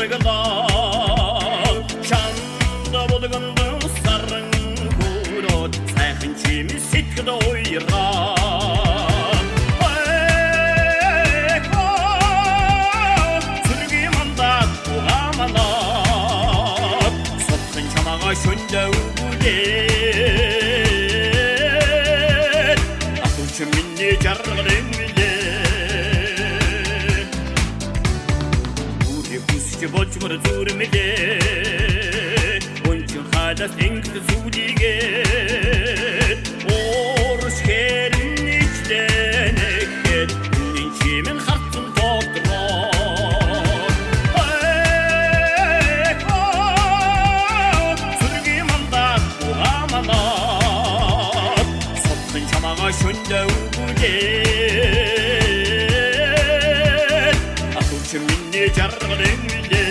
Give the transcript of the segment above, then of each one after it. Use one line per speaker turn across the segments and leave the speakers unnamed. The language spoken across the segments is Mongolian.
жаргалаа. Чанда булганд саран хүрээд сайхан чимээ сэтгэл уйраа. Сүргийн мандат угааманаа. Сотхон чамаага шөндө өгүүлээ. Атууч миний жаргал эмгэлээ. Бүрий хүсч болжмор зүрмэлээ. Өнчин хайлаас тэнгэр зүйлигээ. Уурш хэрэн нийтлэнэхэд үнэн чимэн хартсан тодроо. Сүргийн мандат угааманаа. Сотхон чамаага шөндө өгүүлээ. Атууч миний жаргал эмгэлээ.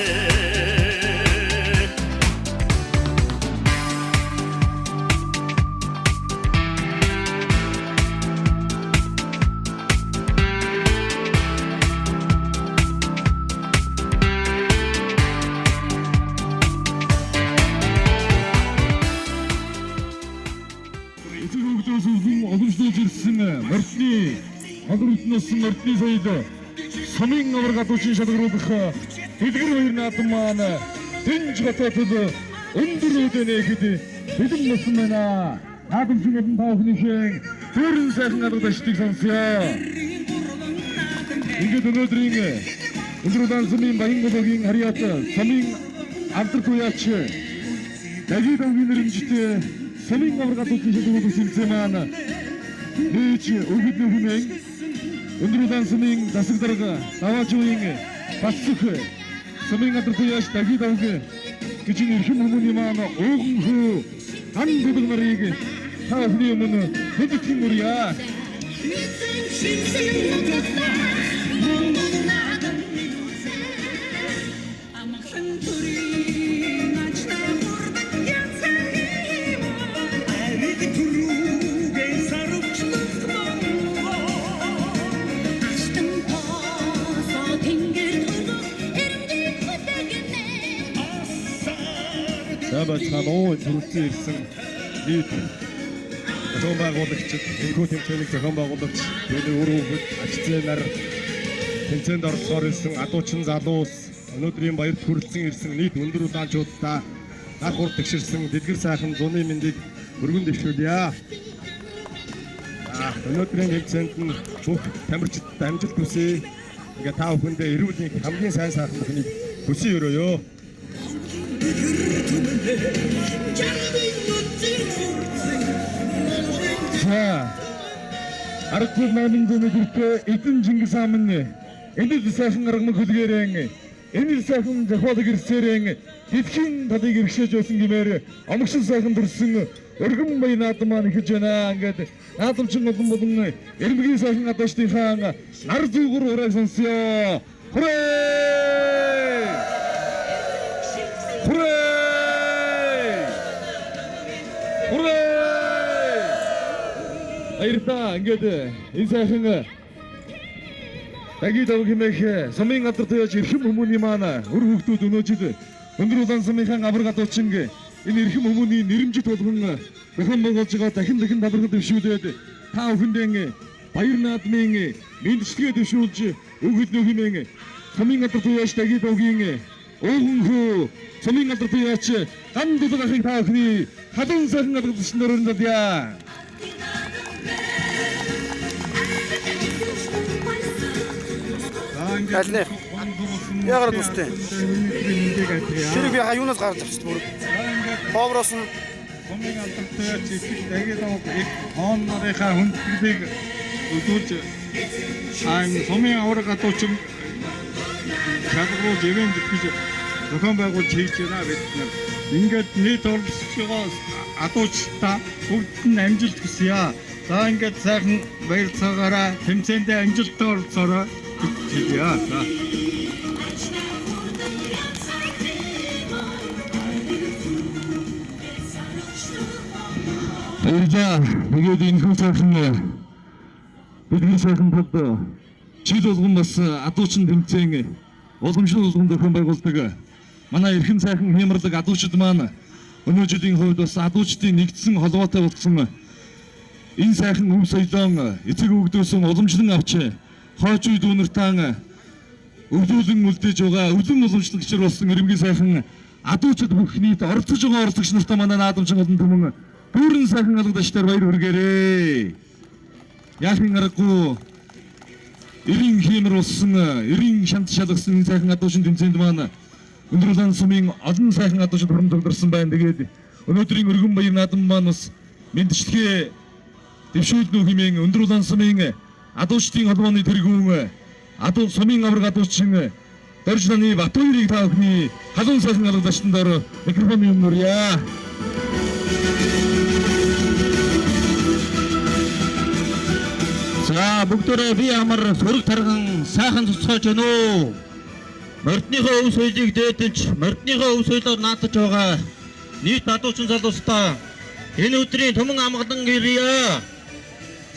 Эцэг хөгжөөс өвлөн уламжлуулж ирсэн мордны модор өлтнөөс мордны соёл сумын аварга гадуучин шалгаруулах дэлгэр баяр наадам маань Тэнж хотод өндөр үүдэнэхэд бэлэн болсон байна. Наадамчин олон та бүхнийхээ зөөрөн сайхан алгадагчдыг сонсъё. Ингээд өнөөдрийн өндөр удаан сумын баян гологийн харьяат сумын алдар туяач Давид овгийн нэрмжтэй сумын аварга гадуучин шалгаруулах тэмцээн маань нээж өгөд нөхмэн өндөр удаан сумын засаг дарга Даваажуугийн Батсөх сумын алдар туяач Давид овг гэж эрхэм хүмүүний маань ууган хөө ган бүдэг нарыг та бүхний өмнө хүндэтгэн өрье.
Амгалан төрийн ажлаа хурдан янзан юм.
Ариг түрүүгээ сарвчлах Монгол.
Аштан тоосоо тэнгэр төрөх эрэмбэ хүлэгнэ.
Асар
За байцгаана уу, энэ төрөлцөн ирсэн нийт зохион байгуулагчид, энэхүү тэмцээнийг зохион байгуулагч, түүний үр хүүхэд, ач зээ нар, тэмцээнд оролцохоор ирсэн адуучин залуус, өнөөдрийн баярт хүрэлцэн ирсэн нийт өндөр улаанчуудаа нар хурд тэгшэрсэн дэлгэр сайхан зуны мэндийг өргөн дэвшүүлье. За, өнөөдрийн тэмцээнд нь бүх тамирчидад амжилт хүсье. Ингээ та бүхэндээ эрүүл мэнд хамгийн сайн сайхан бүхнийг хүсэн өрөөё.
Жаргамын нүцгэн хүрсэн Монголын
За. Аргагүй 800 метрт Эдэн Чингис хаан минь энэ сайхан аргамаг хөлгөөрэн энэ сайхан зохиолыг ирсээрэн дэлхийн талыг иргэшээж байсан гэмээр омгшин сайхан төрсөн өргөн баян наадам маань эхэлж байна. Ингээд наадамчин олон болон эрмгийн сайхан адуучдынхаа нар зүүгүр урааг сонсъё. Хүрээ! Хүрээ! Хүрээ! Баярлалаа. Ингээд энэ сайхан Даги даг хэмээх сумын газар туяаж эрхэм хүмүүний маань үр хүүхдүүд өнөөжид өндөр улаан сумынхаа аварга дуучин энэ эрхэм хүмүүний нэрэмжит болгон зохион байгуулж байгаа дахин дахин талархал дэвшүүлээд та бүхэндээ баяр наадмын мэндчилгээ дэвшүүлж үг хэлнэ хэмээн сумын газар туяаж даги дуугийн ууган хөө сумын газар туяач ган дулаг ахыг та бүхний халуун сайхан алгадагч нараар залъя.
Аль нэ? Яагаад үстэй? Тэр би юунаас гарч авчих бүр. Ховроос нь
Сумын алдартай чиглэл дагилав их хоон нарынхаа хүндэтгэлийг үзүүлж аа энэ сумын аварга гадуучин шалгаруулж ивент гэж зохион байгуулж хийж байна бид нар. Ингээд нийт оролцож байгаа адуучдаа бүгд нь амжилт хүсье. За ингээд сайхан баярцаагаараа тэмцээндээ амжилттай оролцоорой гэж хэлье. За.
Баярлалаа. Тэгээд энэ хүү сайхан бидний сайхан тал жил болгон бас адуучин тэмцээн уламжлал болгон зохион байгуулдаг.
Манай эрхэм сайхан хиймэрлэг адуучид маань өнөө жилийн хувьд бас адуучдын нэгдсэн холбоотой болсон энэ сайхан өв соёлоон эцэг өвгдөөсөн уламжлан авч хойч үе дүүнэртан өвлүүлэн үлдээж байгаа өвлөн уламжлагчир болсон эрэмгийн сайхан адуучид бүх нийт оролцож байгаа оролцогч нартаа манай наадамчин олон түмэн дүүрэн сайхан алгадачдаар баяр хүргээрэй. Яахын аргагүй эрийн хиймэр болсон эрийн шанд шалгасан энэ сайхан адуучин тэмцээнд маань өндөр улаан сумын олон сайхан адуучид хүрэн цугларсан байна. Тэгээд өнөөдрийн өргөн баяр наадам маань бас мэндчлэгээ дэвшүүлнэ үү хэмээн өндөр улаан сумын адуучдын холбооны тэргүүн адуу сумын авраг адуучин Доржланы Батуйрыг та бүхний халуун сайхан алгадачтан дор микрофоны өмнө урья.
За бүгдээрээ би амар сөрөг тарган сайхан цуцгааж байна уу? Мордныхоо өв соёлыг дээдэлж, мордныхоо өв соёлоор наадаж байгаа нийт адуучин залуустаа энэ өдрийн түмэн амгалан ирье.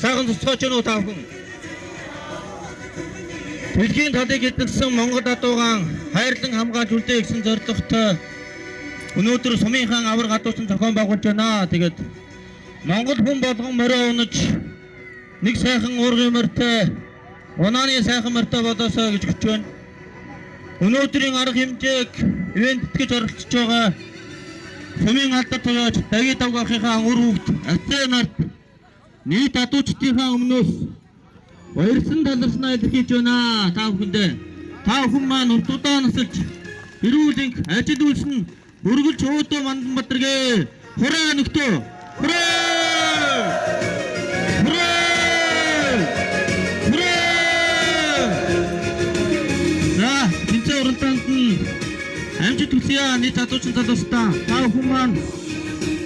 Сайхан цуцгааж байна уу та бүхэн? Дэлхийн талыг эзэлсэн Монгол адуугаан хайрлан хамгаалж үлдээх гэсэн зорилготой өнөөдөр сумынхаа аварга адуучин зохион байгуулж байна. Тэгээд Монгол хүн болгон морио унаж нэг сайхан уургын морьтой, унааны сайхан морьтой болоосоо гэж хүч байна. Өнөөдрийн арга хэмжээг ивент тэтгэж оролцож байгаа сумын алдар туяач Даги Давгахынхаа үр хөвгт Ацаа нарт нийт адуучдынхаа өмнөөс баярсан таларснаа илэрхийлж байна. Та бүхэндээ. Та бүхэн маань урт удаан насалж эрүүл энх ажил үйлс нь үргэлж өөдөө мандан бадаргээ. Хураа нөхдөө. Хураа! Хураа! Хураа! За, тэнцээ уралдаанд нь амжилт хүсье нийт адуучин залуустаа. Та бүхэн маань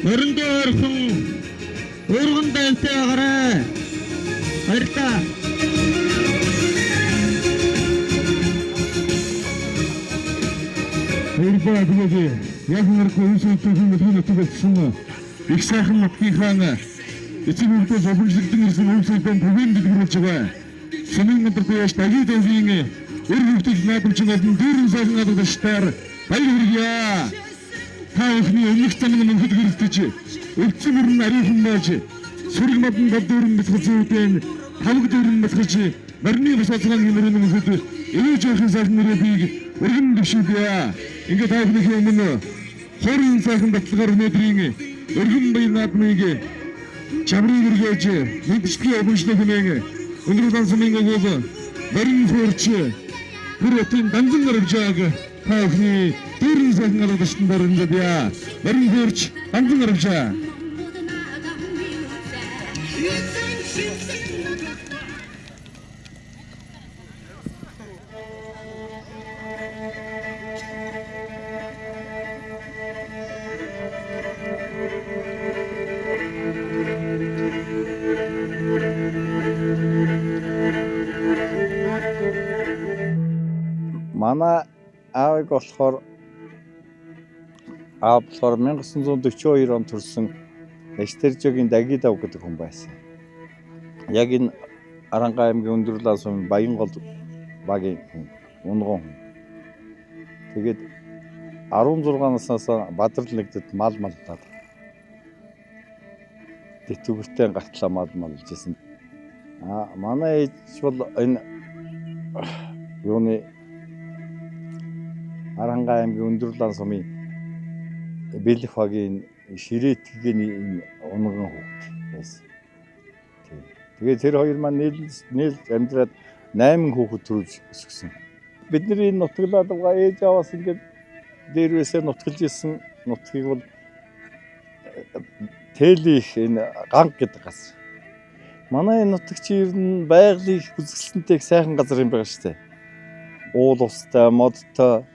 мөрөндөө ойрхон өргөн дайвтай байгаарай. Баярлалаа.
Баярлалаа. Тэгээд яг нэргүй өв соёлын дэлхийн нутаг болсон их сайхан нутгийнхаа эцэг өвдөөс уламжлагдсан ирсэн өв соёлын түгээн дэлгэрүүлж байгаа. Сумын өндөр туяаш Даги Давгийн эр хөвгтөл наадамчин олон дүүрэн сайхан алгадачдаар баяр хүргье. Та бүхний өмнөх зам нь мөнхөд гэрэлтэж, өвцөн мөрөн ариухан байж, сүрэг модон гол дүүрэн бяцхан зүйдэн, тавг дүүрэн бяцхаж, морины бас олгоон хэмрэн мөнхөд ивэж явахын сайхан нэрээдийг өргөн дэвшүүлье. Ингээд та бүхний өмнө хорийн сайхан баталгаар өнөөдрийн өргөн баяр наадмыг чамрыг өргөөж, мэдчилгээ уламжлах хэмээн өндөр улаан сумын өгөөл морин форч тэр хотын данзан гарвжааг та бүхний дүүрэн сайхан алгадчтан дөрөнзөдье. Морин форч данзан гарвжаа.
Манай аавыг болохоор аав болохоор 1942 онд төрсэн Эстержогийн Дагидав гэдэг хүн байсан. Яг энэ Аранга аймгийн Өндөрлөө сумын Баянгол багийн хүн, унган хүн. Тэгээд 16 наснаас Бадрал нэгдэд мал маллаад тэтгэвртэй гартлаа мал малж исэн. А манай ээж бол энэ юуны Аранга аймгийн Өндөрлөө сумын Бэлэх багийн ширээтгэгийн энэ унган хүүхэд байсан. Тийм. Тэгээд тэр хоёр маань нийл нийл амьдраад 8 хүүхэд төрүүлж өсгсөн. Бидний энэ нутаглаад байгаа ээж аваас ингээд дээрээсээ нутгалж исэн нутгийг бол тэлих энэ ганг гэдэг газар. Манай энэ нутаг чи ер нь байгалийн их үзэсгэлэнтэй их сайхан газар юм байгаа шүү дээ. Уул устай, модтой.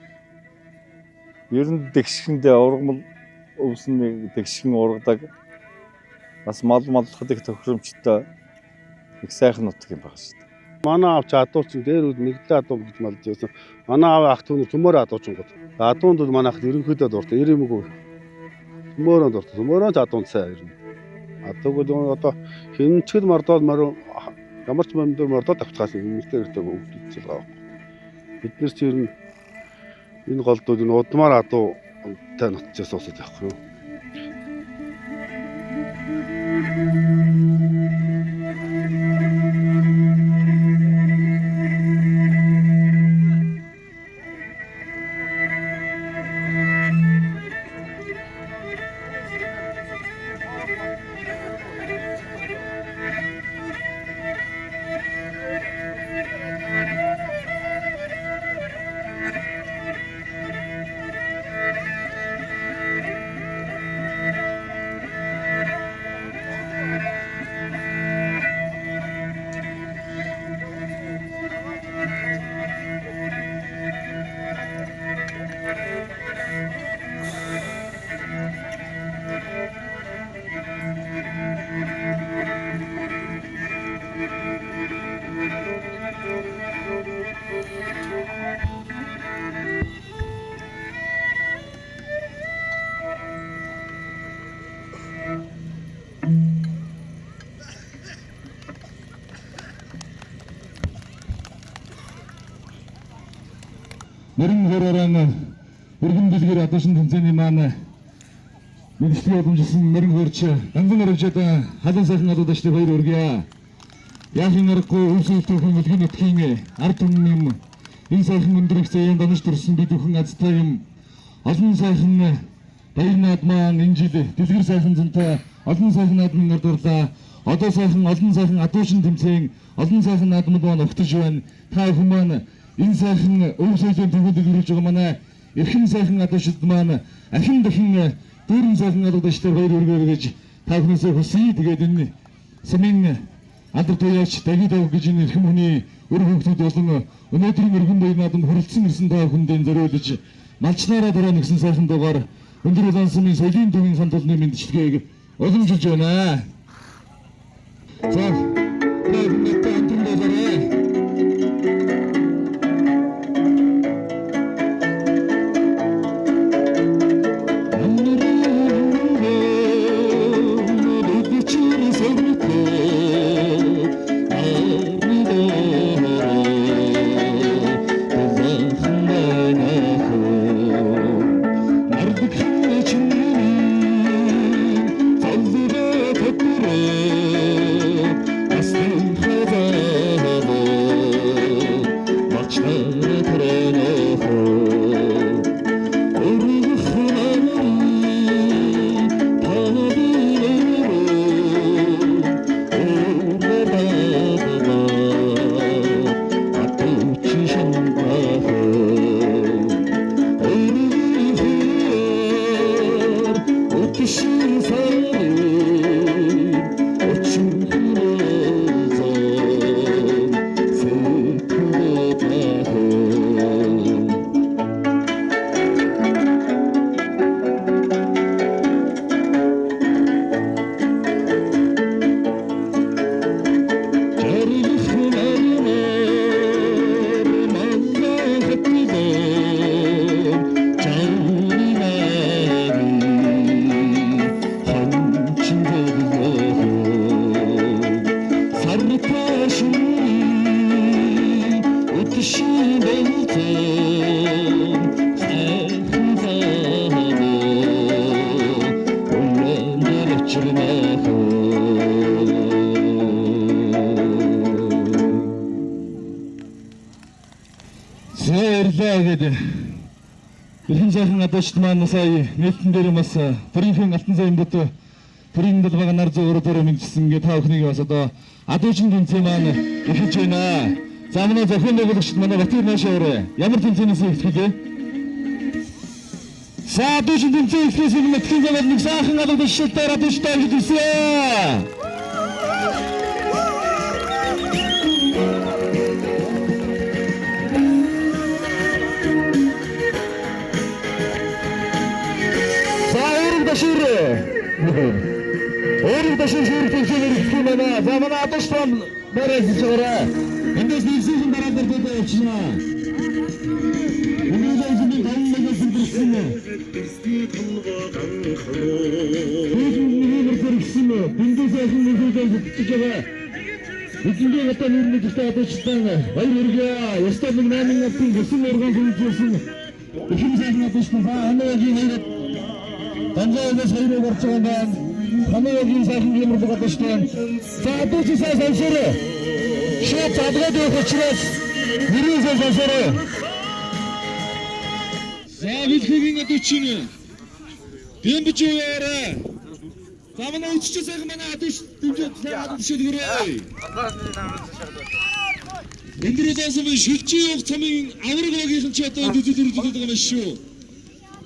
Ер нь дэгшгэндээ ургамал өвсөн дэгшгэн ургадаг. Бас мал маллахад их тохиромжтой их сайхан нутаг юм байгаа шүү дээ.
Манай аав чи адуучин дээр үл нэгдээ адуу гэж малж байсан. Манай аав ах түүний төмөр адуучингууд. Адуунд бол манай ах ерөнхийдөө дуртай. Ирэмгүй. Төмөрөнд дуртай. Төмөрөнд адуунд сайн ирнэ. Адууг бол одоо хинчгэл мордоод морь ямар ч морь дээр мордоод тавцгаасан эмэгтэй хэрэгтэй хөвгдөж байгаа байхгүй. Бид нар чи ер нь Энэ голдууд энэ удмаар адуутай нутчаас уусаад явах юу.
Мөрөн хөрөөрөн өргөн дэлгэр адуусан тэмцээний маань мэдчлэгээ уламжилсан мөрөн хөрч ганцхан өрөвчөд халуун сайхан адуудачдыг баяр хүргье. Яахын аргагүй өвсөн түүхэн мөлгийн нутгийн ард түмний юм энэ сайхан өндөр их заяан данаж төрсөн бид бүхэн азтай юм олон сайхан баяр наад маань энэ жил дэлгэр сайхан зэнтэй олон сайхан наадмын ордуурлаа. Одоо сайхан олон сайхан адуучин тэмцээн олон сайхан наадмууд маань огтож байна. Та бүхэн маань энэ сайхан өв соёлын түүхэнд дэлгэрүүлж байгаа манай эрхэм сайхан адуучид маань ахин дахин дүүрэн сайхан адуудачдаар баяр хүргэе гэж та бүхнээсээ хүсье. Тэгээд энэ сумын алдар туяач Давид ав гэж энэ эрхэм хүний өр хүүхдүүд болон өнөөдрийн өргөн баяр наадамд хүрэлцэн ирсэн та бүхэндээ зориулж малчнаараа дараа нэгсэн сайхан дугаар өндөр улаан сумын соёлын төвийн хан тулны мэндчилгээг уламжилж байна. За, та бүхэндээ амтран болоорой. Зэрлээ гэдэг. Эрхэм сайхан адуучид маань сая нээлтэн дээр бас төрийнхээ алтан саян бут төрийн далбага нар зөөрө төрө мэдсэн гэ та бүхнийг бас одоо адуучин тэмцээн маань эхэлж байна. За манай зохион байгуулагчид манай Батыр наашаа өрөө. Ямар тэмцээнээс эхлэх вэ? За адуучин тэмцээн эхлэхээс өмнө нутгийн замаар нэг сайхан алга дэвшилтээр адуучтай амжилт хүсье. За өөрөг дашир. Өөрөг дашир шүүрэх тэмцээнээр эхлэх юм байна. За манай адууч маань барай хийж байгаарай. Эндээс нэгсийн дараа дөрөвдөө явчихна. Өнөөдөр миний таван мегас төрсөн. Дүүрэн төрсөн. Дэндүү сайхан нөхөдөө бүтэж байгаа. Эзэнгийн одоо нэр нэгтэй адуучтай баяр хүргэе. Ёстой нэг 8 нутгийн гисэн урган хөгжүүлсэн. Ихэн сайхан адуучин за Хануугийн хоёрод Данзаагаас хоёрыг орж байгаа юм байна. Хануугийн сайхан гэмэрлэг адуучин байна. За адуучин сайн сонсоорой. Шууд залгаад явах учраас нэрийн сайн сонсоорой. За Бэлхүүгийн адуучин Дэмбэж яваарай. За манай үчиж сайхан манай адууч дэмжиж сайн адууч өгөөрэй. Өндөр улаан шүлжийн явах цамын авраг багийнхан чи одоо үзүүлэр үзүүлээд байгаа юм шүү.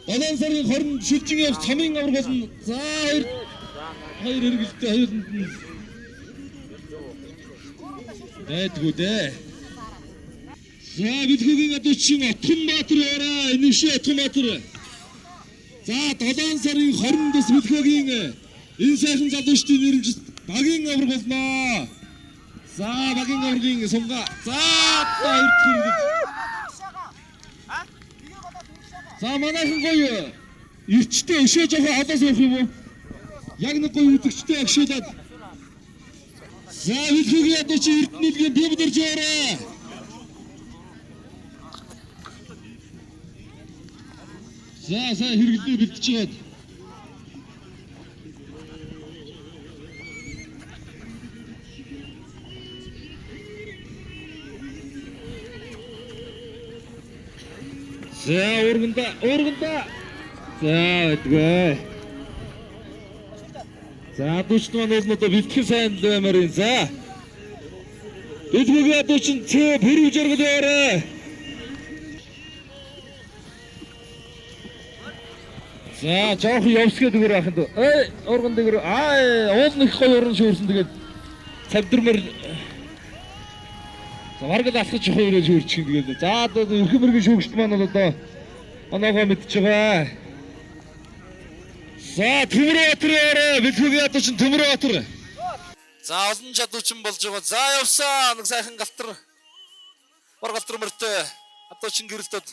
7 сарын 20-нд шүлжин явах цамын авраг болно. За хоёр хоёр хэрэгэлтэй хоёуланд нь байдгүй дээ. За Бэлхүүгийн адуучин Отгонбаатар яваарай. Энэ шиг Отгонбаатар. За 7 сарын 20-нд бас Бэлхүүгийн энэ сайхан залуучдын нэрмжит багийн авраг болно. За багийн аврагын сунга. За одоо хоёр дахь хэрэгэл. За манайхан гоё эрчтэй өшөө жоохон холоос явах юм уу? Яг нэг гоё үзэгчтэй агшуулад. За Бэлхүүгийн адуучин Эрдэнэ дэлгээн бие дэрж яваарай. За сайн хэрэглээ бэлтжиж байгаад. За уурганда уурганда. За байдгүй. За адуучд маань бол одоо бэлтгэл сайн баймаар юм. За. Бэлхүүгийн адуучин Ц пэрүү жаргал яваарай. За жоох явсгээ дэгэр ахын дөө. Эй уурган дэгэр аа уул нэг гоё уран шүүрсэн тэгээд цавдэрмэр За бараг л алхаж явах өрөө шүүрчих юм тэгээд. За одоо өрхөн мөргөн шүүгчд маань бол одоо оноогоо мэдж байгаа. За Төмөрбаатар яваарай. Бэлхүүгийн адуучин Төмөрбаатар. За олон чадуучин болж байгаа. За явсан. Нэг сайхан галтар. Бор галтар мөртэй адуучин гэрэлтэд.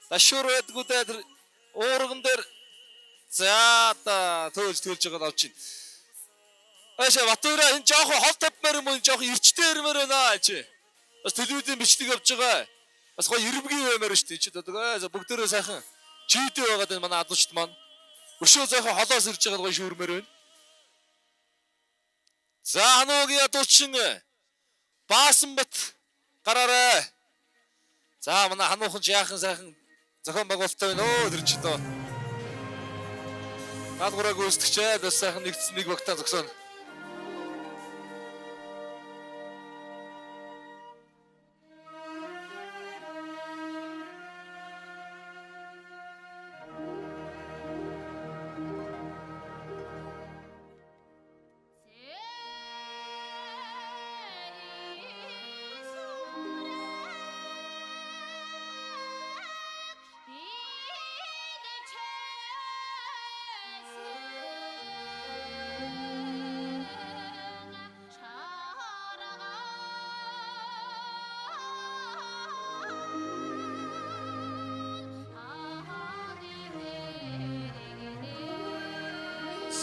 Дашуур байдгүй дээ тэр уурган дээр за одоо төөлж төөлж байгаа авч чинь. Аашаа Батура энэ жоохон хол тавьмаар юм уу энэ жоохон эрчтэй ирмээр байна чи. Бас телевизийн бичлэг явж байгаа. Бас гоё ирмгийн баймаар шүү дээ чи одоо. За бүгдээрээ сайхан чийдээ байгаад байна манай адуучд маань. Өшөө жоохон холоос ирж байгаа гоё шүүрмээр байна. За хануугийн адуучин Баасанбат гараарай. За манай хануухан ч яахан сайхан зохион байгуулалттай байна өө тэр чи одоо. Даалгавраа гүйцэтгэжээ. Бас сайхан нэгдсэн нэг багтаа зогсооно.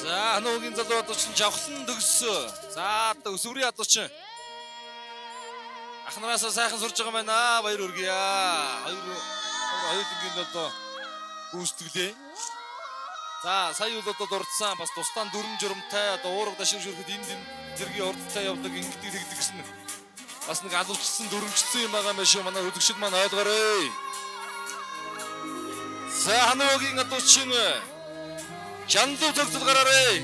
За хануугийн залуу адуучин жавхлан төгссөн. За одоо өсвөрийн адуучин ах нараасаа сайхан сурж байгаа юм байна. Баяр хүргье. Хоёр хоёулангийн одоо гүйцэтгэлээ. За сая үл одоо дурдсан бас тусдаа дүрм журамтай одоо уурга дашин шүрхэд энд энэ зэргийн урдтай явдаг ингэдэг тэгдэг гэсэн бас нэг алуучсан дүрмжсэн юм байгаа юм шүү. Манай үзэгчид маань ойлгоорой. За хануугийн адуучин Жандуу төгсөл гараарай.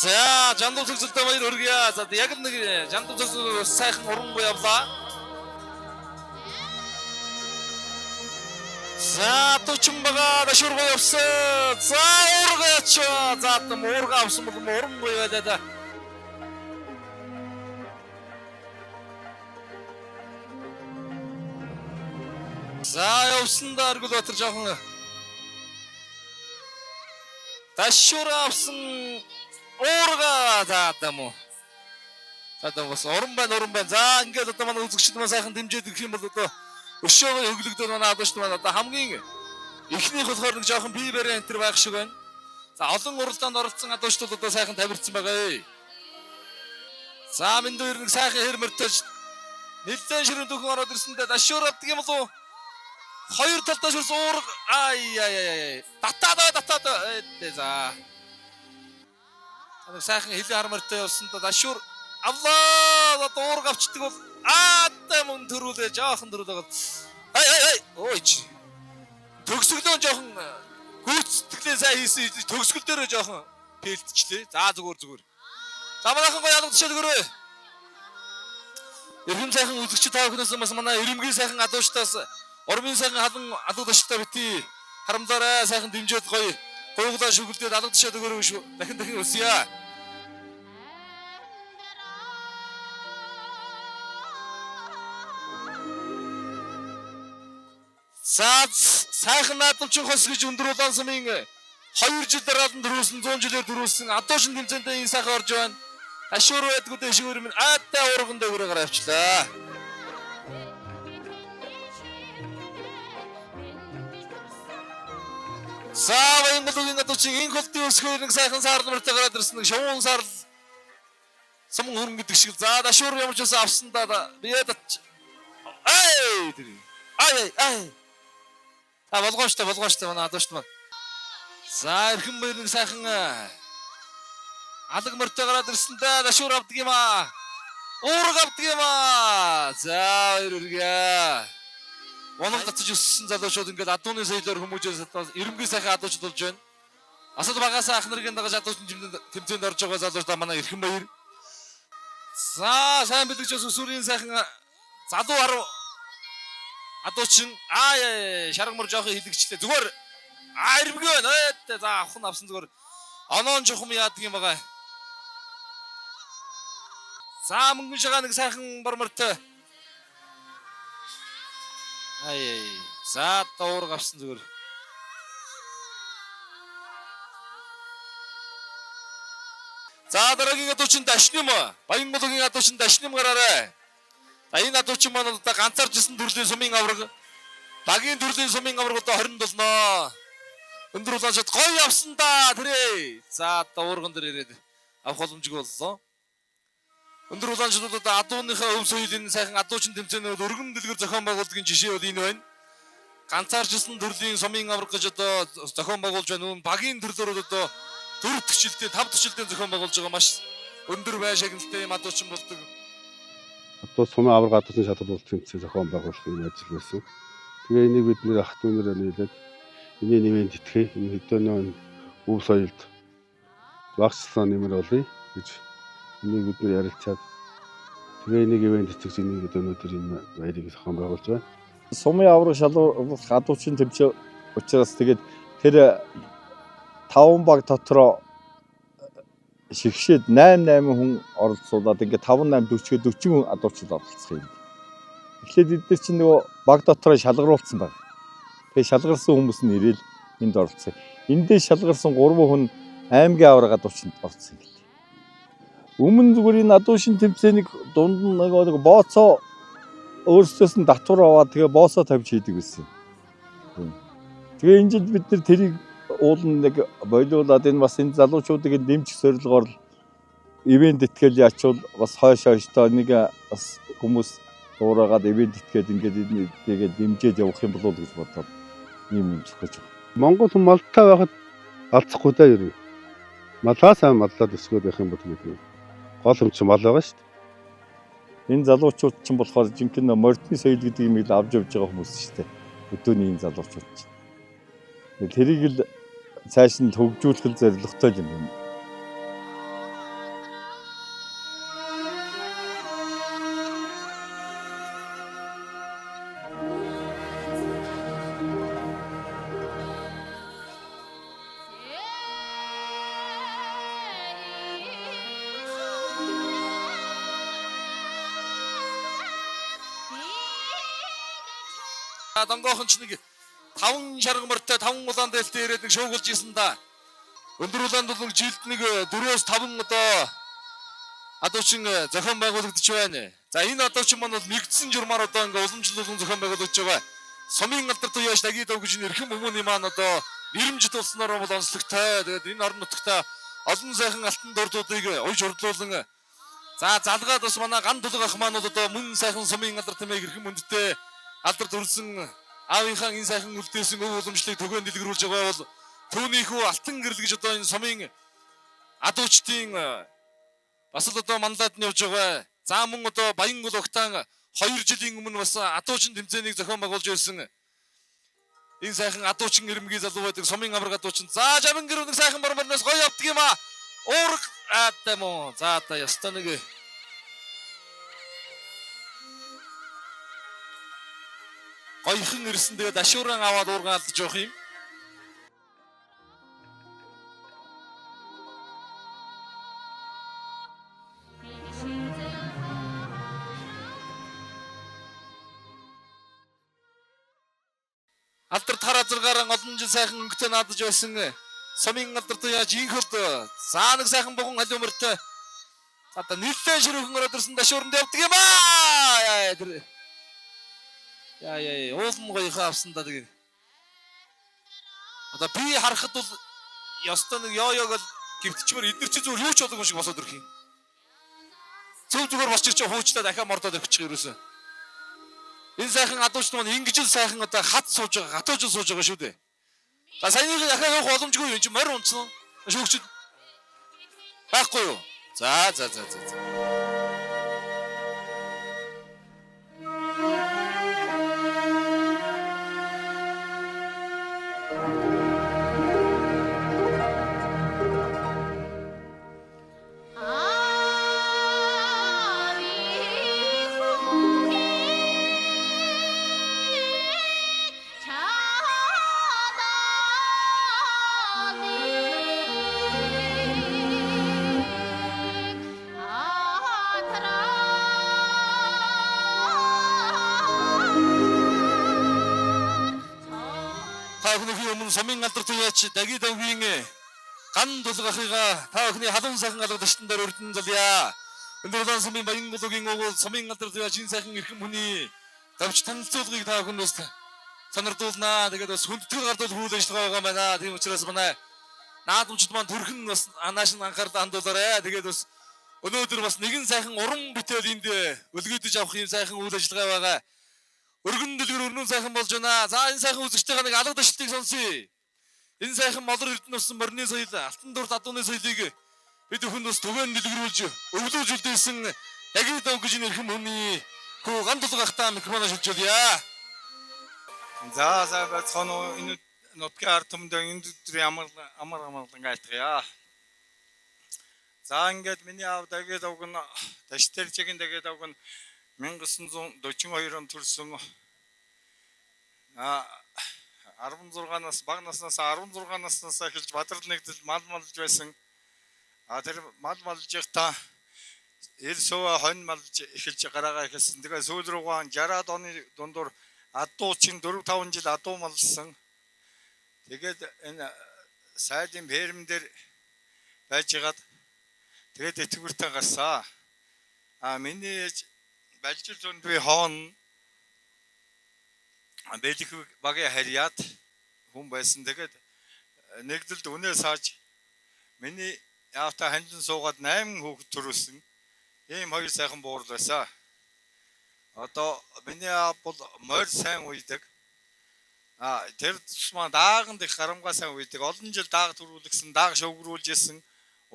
За жандуу төгсөлтэй баяр хүргье. За яг л нэг жандуу төгсөл сайхан урангүй явлаа. За 40 байгаа дашуургүй явсан. За уурга ячаа. За одоо уурга авсан бол урангүй байлаа да.
За явсан да Аргүлбаатар жоохон ташуур авсан уурга за дам уу. За дам бас уран байна уран байна. За ингээд одоо манай үзэгчид маань сайхан дэмжиж өгөх юм бол одоо өшөөгөө хөглөгдөөд манай адуушд маань одоо хамгийн эхнийх болохоор нэг жоохон бие барай энэ төр байх шиг байна. За олон уралдаанд оролцсон адуушдууд одоо сайхан тавирдсан байгаа ээ. За мэндүү ер нэг сайхан хэр мөртөж нэлээд ширүүн дөхөн ороод ирсэндээ дашуур авдаг юм болов уу? Хоёр талдаа шүрс уурга ай ай ай ай татаад татаад ээ за. Нэг сайхан хилэн хармартай явсан да дашуур авлаа уурга авчдаг бол аа мөн төрүүлээ жоохон төрүүлээ. Ай ай ай ой чи. Төгсгөлөө жоохон гүйцэтгэлээ сайн хийсэн төгсгөл дээрээ жоохон пэлтчлээ. За зүгээр зүгээр. За манайхан гоё алга тушаал өгөөрэй. Эрхэм сайхан үзэгч та бүхнээс бас манай эрэмгийн сайхан адуучтаас ормын сайхан халан алга тушаалтай бити харамлаарай сайхан дэмжиж гоё гуйглаа шүглдээд алга тушаал өгөөрэй шүү. Дахин дахин өсөе. За сайхан наадамчин хос гэж өндөр улаан сумын 2 жил дараалан төрүүлсэн 100 жилээр төрүүлсэн адуушин тэмцээнтэй энэ сайхан орж байна. Ташуур байдгүй дэшүүр минь аатай уурган дээгүүр гараа авчлаа. За Баянгалуугийн адуучин энэ холдын өсгөөр нэг сайхан саарл мөртэй гараад ирсэн нэг шувуун саарл суман хөрөн гэдэг шиг. За дашуур ямар ч байсан авсан да бие татч. Ай тэр. Ай ай. Та болгоомжтой болгоомжтой манай адуушт маань. За эрхэн баяр нэг сайхан алаг мөртэй гараад ирсэн да дашуур авдаг юм аа. Уурга авдаг юм аа. За баяр үргээ. Унаг татаж өссөн залуучууд ингээд адууны соёлоор хүмүүжээс эрэмгийн сайхан адуучууд болж байна. Асал багасаа ах нарын дагаж адуучин тэмцээнд орж байгаа залуучдаа манай эрхэн баяр. За сайн бэлэгч бас өсвөрийн сайхан залуу арав адуучин аа шарга мөр жоохон хилэгчлээ. Зүгээр аа эрэмгүй байна. Ой за авах нь авсан зүгээр оноон чухам яадаг юм байгаа. За мөнгөн шагаа нэг сайхан бормортой. Ай ай. За дуурга авсан зүгээр. За дараагийн адуучин Дашним. Баянгалуугийн адуучин Дашним гараарай. За энэ адуучин маань одоо ганцаарчсан төрлийн сумын авраг. Багийн төрлийн сумын авраг одоо 27-ноо. Өндөр улаанчууд гоё явсан да тэрээ. За одоо уурган дээр ирээд авах боломжгүй боллоо. Өндөр улаанчууд одоо адууныхаа өв соёлын сайхан адуучин тэмцээнээр өргөн дэлгэр зохион байгуулдгийн жишээ бол энэ байна. Ганцаарчсан төрлийн сумын авраг гэж одоо зохион байгуулж байна. Үүн багийн төрлөөр одоо 4 дахь жилдээ 5 дахь жилдээ зохион байгуулж байгаа маш өндөр бай шагналтай юм адуучин болдог.
Одоо сумын авраг адуучин шалгаруулалт тэмцээн зохион байгуулах юм ажил байсан. Тэгээ энийг бид нэр ах トゥ нараа нийлээд энэний нэмэн тэтгэе, энэ хөдөөнөө өв соёлд багцлаа нэмэр олъё гэж энийг бид нэр ярилцаад тэгээ энийг ивэн тэтгэж энийг өнөөдөр энэ баярыг зохион байгуулж байна.
Сумын авраг шалгаруулах адуучин тэмцээн учраас тэгээд тэр 5 баг дотроо шигшээд 8 8 хүн оролцуулаад ингээд 5 8 40 40 хүн адуучид оролцох юм. Тэгэхээр бид нар чинь нөгөө баг дотроо шалгаруулсан байна. Тэгээ шалгарсан хүмүүс нь ирээл энд оролцсон. Эндээ шалгарсан 3 хүн аймгийн авраг адуучинд оролцсон гэлээ. Өмнө зүгээр энэ адуучин тэмцээнийг дунд нь нэг бооцоо өөрсдөөс нь татвар аваад тэгээ боосоо тавьж хийдэг байсан. Тэгээ энэ жил бид нар тэрийг уулын нэг болиулаад энэ бас энэ залуучуудыг дэмжих зорилгоор ивент итгэл яачвал бас хойш хойштоо нэг бас хүмүүс дуурайгаад ивент итгээд ингээд тэгээд дэмжиж явах юм болов уу гэж бодоод ийм юм зохиож байгаа.
Монгол хүн малтай байхад алдахгүй даа ер нь. Малаа сайн маллаад өсгөөд байх юм бол тэгээд гол юм чинь мал байгаа шүү дээ.
Энэ залуучууд чинь болохоор жинхэнэ морьдны соёл гэдэг юмыг л авч явж байгаа хүмүүс шүү дээ. Өдөөний энэ залуучууд чинь. Тэрийг л цааш нь хөгжүүлэх зорилготой юм юм.
Донгоохон ч нэг 5 шарга морьтой 5 улаан дээлтэй ирээд нэг шуугуулж исэн да. Өндөр улаанд бол нэг жилд нэг 4-5 одоо адуучин зохион байгуулагдаж байна. За энэ адуучин маань бол нэгдсэн журмаар одоо ингээ уламжлалын зохион байгуулагдаж байгаа. Сумын алдар туяаш даги дов гэж эрхэм хүмүүний маань одоо нэрмжит болсноор бол онцлогтой. Тэгээд энэ орон нутагта олон сайхан алтан дурдуудыг уйж урдлуулан за залгаад бас манай ган тулга ах маань бол одоо мөн сайхан сумын алдар тэмээг эрхэм хүндтэй алдар дүрсэн аавынхаа энэ сайхан үлдээсэн өв уламжлалыг төгөөн дэлгэрүүлж байгаа бол түүнийхүү алтан гэрэл гэж одоо энэ сумын адуучдын бас л одоо манлаад нь явж байгаа. За мөн одоо Баянгол угтаан 2 жилийн өмнө бас адуучин тэмцээнийг зохион байгуулж байсан. Энэ сайхан адуучин ирмэгийн залуу байдаг сумын авраг адуучин. За жамин гэр нэг сайхан борморноос гоё явдаг юм аа. Уурга аатай мó. За одоо ёстой нэг гоёхон ирсэн, тэгээд ашууран аваад уургаан алдаж явах юм. Алдар тар азаргаараа олон жил сайхан өнгөтэй наадаж байсан сумын алдар туяа жинхөлд за нэг сайхан буган халиу мөртэй одоо нэлээд ширүүхэн ороод ирсэн, дашууранд явдаг юм аа. Яа тэр яа яа уулын гоёхоо авсан да. Тэгээд одоо би харахад бол ёстой нэг ёо ёог л гівтчмэр эднэр чи зүгээр юу ч болоогүй шиг босоод ирэх юм. Зөв зүгээр босч ирч хуучлаа дахиад мордоод ирчих ерөөсөө. Энэ сайхан адууч маань ингэж л сайхан одоо хат сууж байгаа, гатууж сууж байгаа шүү дээ. За саяны дахиад явах боломжгүй юм чи морь унцсан. Шүүгчд байхгүй юу? За за за за за. Та бүхний өмнө сумын алдар туяач Даги давгийн ган тулгахыга та бүхний халуун сайхан алгадагчтан дээр өрдөн залъя. Өндөр улаан сумын Баянгологийн угуул сумын алдар туяач энэ сайхан эрхэм хүний давч танилцуулгыг та бүхэнд бас сонирдуулнаа. Тэгээд бас хүндэтгэл гардуул үйл ажиллагаа байгаа байна. Тийм учраас манай наадамчид маань төрхөн бас анааш нь анхаарлаа хандуулаарай. Тэгээд бас өнөөдөр бас нэгэн сайхан уран бүтээл энд өлгийдөж авах юм сайхан үйл ажиллагаа байгаа. Өргөн дэлгэр өрнөн сайхан болж байна. За энэ сайхан үзэгчтэйгээ нэг алга дашлтыг сонсъё. Энэ сайхан молор эрдэнэ усан морины соёл, алтан дурд адууны соёлыг бид бүхэнд бас түгээн дэлгэрүүлж өвлүүж үлдээсэн Даги дов гэж нэрхэн хүний хүү ган тулгахтаа микрофоноо шилжүүлье.
За сайн байцгаана уу? Энэ нутгийн ард түмэнд энэ өдрийн амар амар амарлан айлтгая. За ингээд миний аав Даги довг нь Даштержигийн Даги довг нь 1942 онд төрсөн. А 16 нас бага наснаас 16 наснаас эхэлж Бадрал нэгдэл мал малж байсан. А тэр мал малж байхдаа 90 суваа хонь малж эхэлж гараагаа эхэлсэн. Тэгээ сүүл рүүгээ 60-аад оны дундуур адуу чин 4 5 жил адуу малсан. Тэгээд энэ сайдын ферм дээр байжгаад тэгээд итгэвэртэй гарсан. А миний ээж Балжил зөндвийн хоон бэлэх багийн харьяат хүн байсан. Тэгээд нэгдэлд үнээ сааж миний аавтай ханжин суугаад 8 хүүхэд төрүүлсэн. Ийм хоёр сайхан буурал байсан. Одоо миний аав бол морь сайн уйдаг. А тэр тусмаа дааганд их гарамгаа сайн уйдаг. Олон жил дааг төрүүлгсэн, дааг шөвгөрүүлж исэн.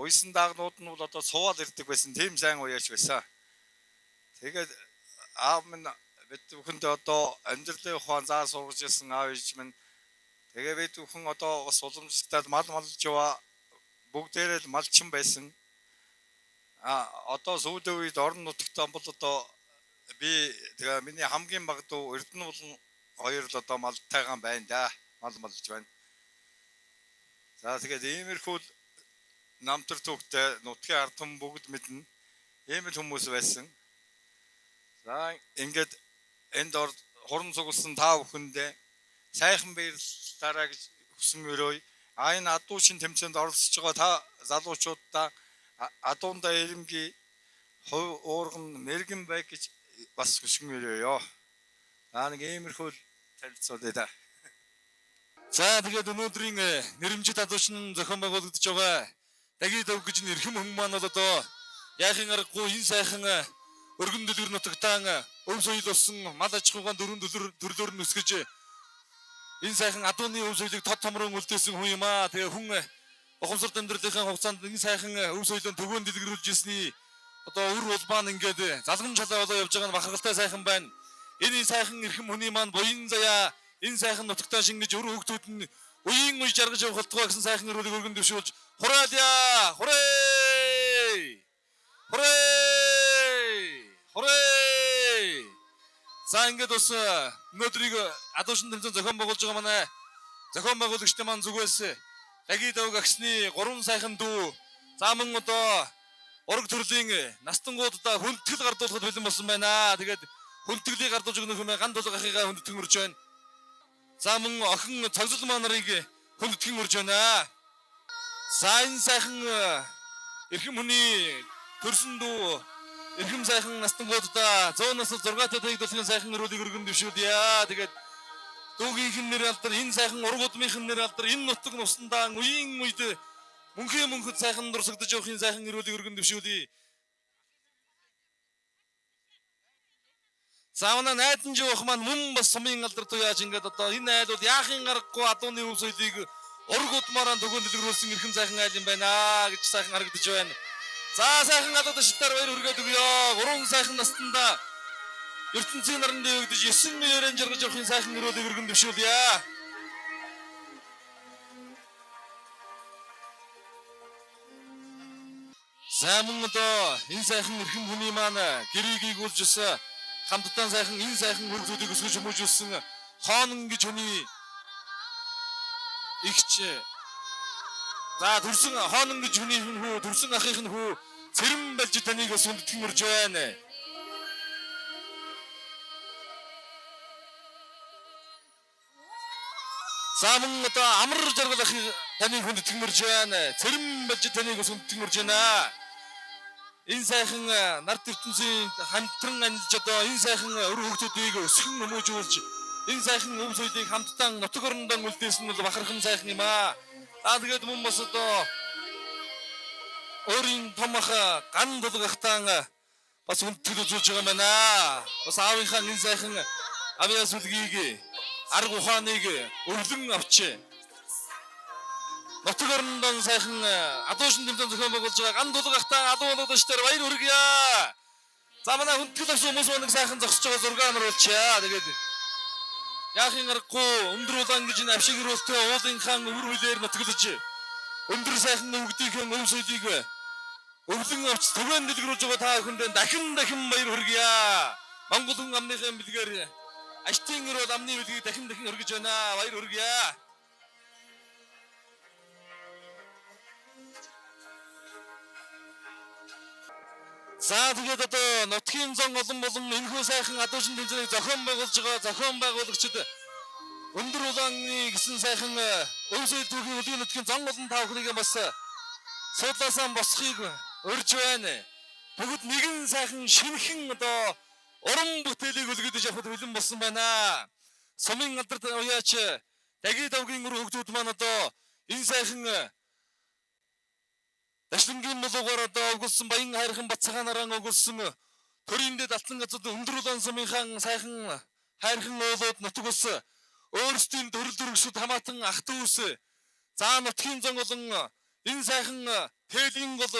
Уйсан даагнууд нь бол одоо сууал ирдэг байсан. Тийм сайн уяач байсан. Тэгээд аав минь бид бүхэнд одоо амьдралын ухаан заа сургаж ирсэн аав ээж минь. Тэгээ бид бүхэн одоо бас уламжлалтад мал малж яваа, бүгдээрээ л малчин байсан. А одоо сүүлийн үед орон нутагт бол одоо би тэгээ миний хамгийн бага дүү Эрдэнэ болон хоёр л одоо малтайгаан байна да. Мал малж байна. За тэгээд иймэрхүү л намтар түүхтэй нутгийн ард түмэн бүгд мэднэ. Ийм л хүмүүс байсан. За ингээд энд хуран цугласан та бүхэндээ сайхан баярлалаарай гэж хүсэн өрөөе. А энэ адуучин тэмцээнд оролцож байгаа та залуучуудаа адуунда ирэмгий хувь уурган мэрэгэн бай гэж бас хүсэн өрөөё. За нэг иймэрхүү танилцуулъя да.
За тэгээд өнөөдрийн нэрэмжит адуучин зохион байгуулагдаж байгаа Даги дөв гэж нэрхэм хүн маань бол одоо яахын аргагүй энэ сайхан өргөн дэлгэр нутагтаан өв соёл болсон мал аж ахуйгаан дөрвөн төрлөөр нь өсгөж энэ сайхан адууны өв соёлыг тод томрон үлдээсэн хүн юм аа. Тэгээ хүн ухамсарт амьдралынхаа хугацаанд энэ сайхан өв соёлын төгөөн дэлгэрүүлж ирсний одоо үр улбаан ингээд залгам чалаа болоо явж байгаа нь бахархалтай сайхан байна. Энэ сайхан эрхэм хүний маань буян заяа энэ сайхан нутагтаа шингэж өр хүүхдүүд нь үеийн үе жаргаж явах болтугай гэсэн сайхан өрөөлийг өргөн дэвшүүлж хураалъя. Хурээ! Хурээ! Хурээ! За ингээд бас өнөөдрийг адуушин тэмцээн зохион байгуулж байгаа манай зохион байгуулагчдын маань зүгээс Даги давг агсны 3 сайхан дүү за мөн одоо ураг төрлийн настангуудаа хүндэтгэл гардуулахад бэлэн болсон байна. Тэгээд хүндэтгэлийг гардуулж өгнөх юм ган дулаг ахыгаа хүндэтгэн өрж байна. За мөн охин цогцол маа нарыг хүндэтгэн өрж байна. За энэ сайхан эрхэм хүний төрсөн дүү эрхэм сайхан настангуудаа 100 нас 6 таг дэлхийн сайхан өрөөлийг өргөн дэвшүүлье. Тэгээд дүүгийнх нь нэр алдар, энэ сайхан ураг удмынх нь нэр алдар, энэ нутаг нусандаа үеийн үед мөнхийн мөнхөд сайхан дурсагдаж явахын сайхан өрөөлийг өргөн дэвшүүлье. За манай найдан жуух маань мөн бас сумын алдар туяаж ингээд одоо энэ айл бол яахын аргагүй адууны өв соёлыг ураг удмаараа төгөөн дэлгэрүүлсэн эрхэм сайхан айл юм байна гэж сайхан харагдаж байна. За сайхан гадаад ашигтаар баяр хүргээд өгье. Гурван сайхан настандаа ертөнцийн наран дэвэгдэж 9 мөрөн жаргаж явахын сайхан өрөөлийг өргөн дэвшүүлье. За мөн одоо энэ сайхан эрхэм хүний маань гэрийг ийгүүлж өссөн хамтдаа сайхан энэ сайхан хөргөдүүдийг өсгөж хүмүүжүүлсэн хоонон гэж хүний игч за төрсөн хоонон гэж хүний хүү төрсөн ахын нь хүү цэрэм балж таныг бас хүндэтгэн урж байна. За мөн одоо амар жаргал ахыг таныг хүндэтгэн урж байна. Цэрэм балж таныг бас хүндэтгэн урж байна. Энэ сайхан нарт ертөнцийн хамтран анилж одоо энэ сайхан өр хүүхдүүдийг өсгөн хүмүүжүүлж энэ сайхан өв соёлыг хамтдаа нутаг орондоо үлдээсэн нь бол бахархан сайхан юм аа. За тэгээд мөн бас одоо өөрийн том ах ган тулгахтан бас хүндэтгэл үзүүлж байгаа юм байна. Бас аавынхаа энэ сайхан авиа сүлгийг арга ухааныг өвлөн авч нутаг орондоо сайхан адуушин тэмцээн зохион байгуулж байгаа ган тулгахтан адуу болгогчдоор баяр хүргье. За манай хүндэтгэл авсан хүмүүс нэг сайхан зогсож байгаа зураг амруулчаа. Тэгээд яахын аргагүй өндөр улаан гэж энэ авшиг өрөөлтөй уулын хаан өвөр хүлээр нутаглаж өндөр сайхан өвгдийнхээ өв соёлыг өвлөн авч түгээн дэлгэрүүлж байгаа та бүхэндээ дахин дахин баяр хүргье. Монгол хүн амныхаа бэлгээр аштын өрөөл амны бэлгийг дахин дахин өргөж байна. Баяр хүргье. За тэгээд одоо нутгийн зон олон болон энэхүү сайхан адуушин тэмцээнийг зохион байгуулж байгаа зохион байгуулагчид өндөр улааны гэсэн сайхан өв соёл түүхийн үлгийн нутгийн зон олон та бүхнийг бас суудлаасаа босхийг урьж байна. Бүгд нэгэн сайхан шинэхэн одоо уран бүтээлийг үлгэдэж явахад бэлэн болсон байна. Сумын алдарт уяач Даги давгийн үр хөгжүүд маань одоо энэ сайхан Дашлангийн булуугаар одоо өгүүлсэн Баян хайрхан Бацхаанараа өгүүлсэн төрийн дэд алтан газар өндөр улаан сумынхаа сайхан хайрхан уулууд нутаг ус өөрсдийн төрөл төрөсөд хамаатан ах дүүс за нутгийн зон олон энэ сайхан тээлийн гол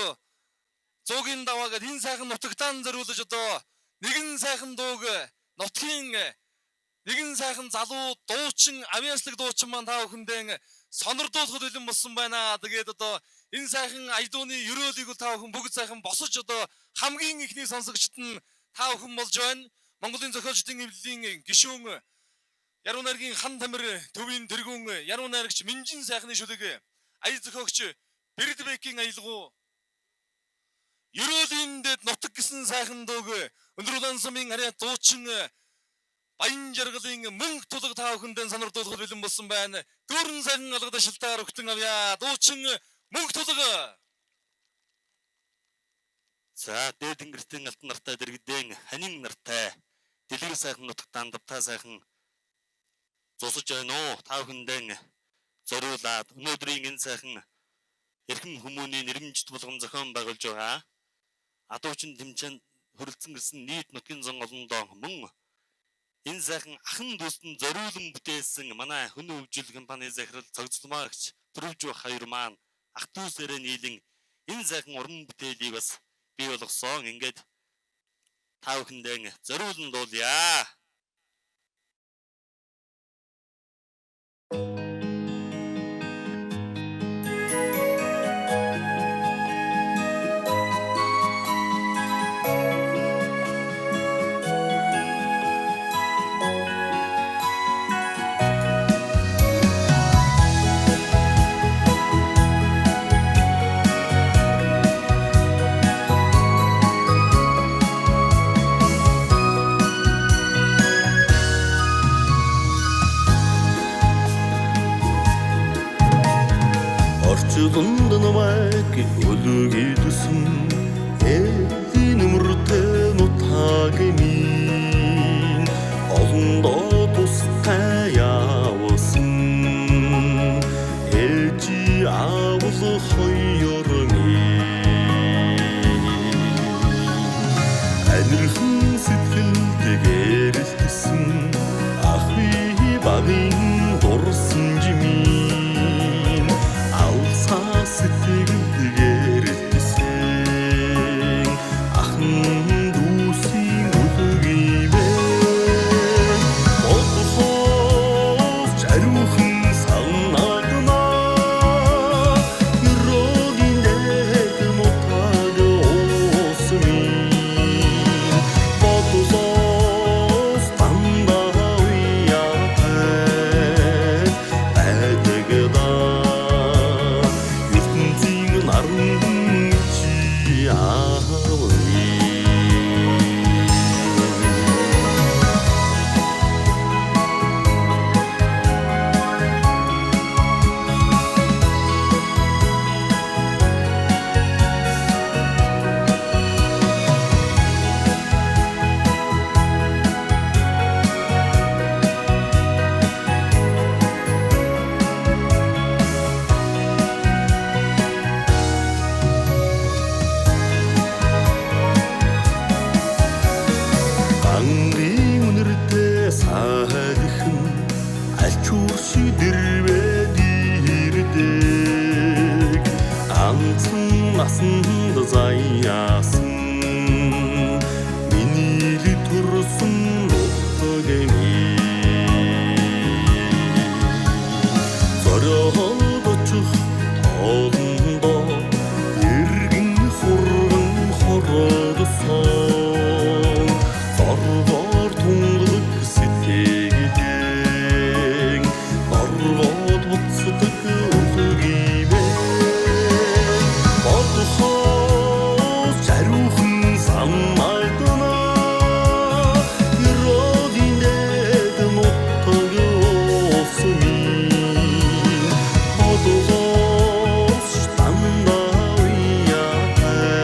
зуугийн даваа гэд энэ сайхан нутагтаан зориулж одоо нэгэн сайхан дууг нутгийн нэгэн сайхан залуу дуучин авиаслаг дуучин маань та бүхэндээ сонирдуулахад бэлэн болсон байна. Тэгээд одоо энэ сайхан аялууны ерөөлийг та бүхэн бүгд сайхан босож одоо хамгийн ихний сонсогчд нь та бүхэн болж байна. Монголын зохиолчдын эвлэлийн гишүүн Яруу найргийн хан тамир төвийн тэргүүн яруу найрагч Минжин сайхны шүлэг аял зохиогч Бэрдбекийн аялгау ерөөлийн дэд нутаг гэсэн сайхан дууг өндөр улаан сумын харьяа дуучин Баян жаргалын мөнх тулга та бүхэндээ сонирдуулахад бэлэн болсон байна. Дүүрэн сайхан алгад ашилтаар өгтөн авъя. Дуучин мөнх тулга.
За дээд тэнгэртэн алтан нартай дэргэдэн ханин нартай дэлгэр сайхан нутагт дандавтай сайхан зусаж байна уу? Та бүхэндээ зориулаад өнөөдрийн энэ сайхан эрхэм хүмүүний нэрмжит болгон зохион байгуулж байгаа. Адуучин тэмцээнд хүрэлцэн ирсэн нийт нутгийн зан олондоо мөн энэ сайхан ахан дүүстэн зориулан бүтээсэн манай хүн хөгжил компани захирал цогцлмаагч Төрөвжүү хоёр маань ах дүүсээрээ нийлэн энэ сайхан уран бүтээлийг бас бий болгосон. Ингээд та бүхэндээ зориулан дуулъя.
Орчууланд намайг өлгийдсэн элийн нүмертэй нутаг минь олондоо тустай явсан ээжи аавал хоёр минь амирхан сэтгэлд гэрэлтсэн ах би багын дурсан жимийн алсаа сэтгэлд гэрэлтсэн ахан дүүсийн үлгиймээ бодохоос ариухан санагдана ерөөлийн дээд нутаг уус минь бодлоос дандаа уяатай байдаг да ертөнцийн наран чи аав Ангийн үнэртэй сайхан альчуур шиг дэрвэд ирдэг ганцхан насанд заяасан миний л төрсөн нутаг минь зориод очих тоолондоо эргэн хурган хородсон зоргоор тунгалаг сэтгэлэн норгоод буцдаг үлгиймээ бодохоос ариухан санагдана ерөөлийн дээд нутаг уус минь бодлоос дандаа уяатай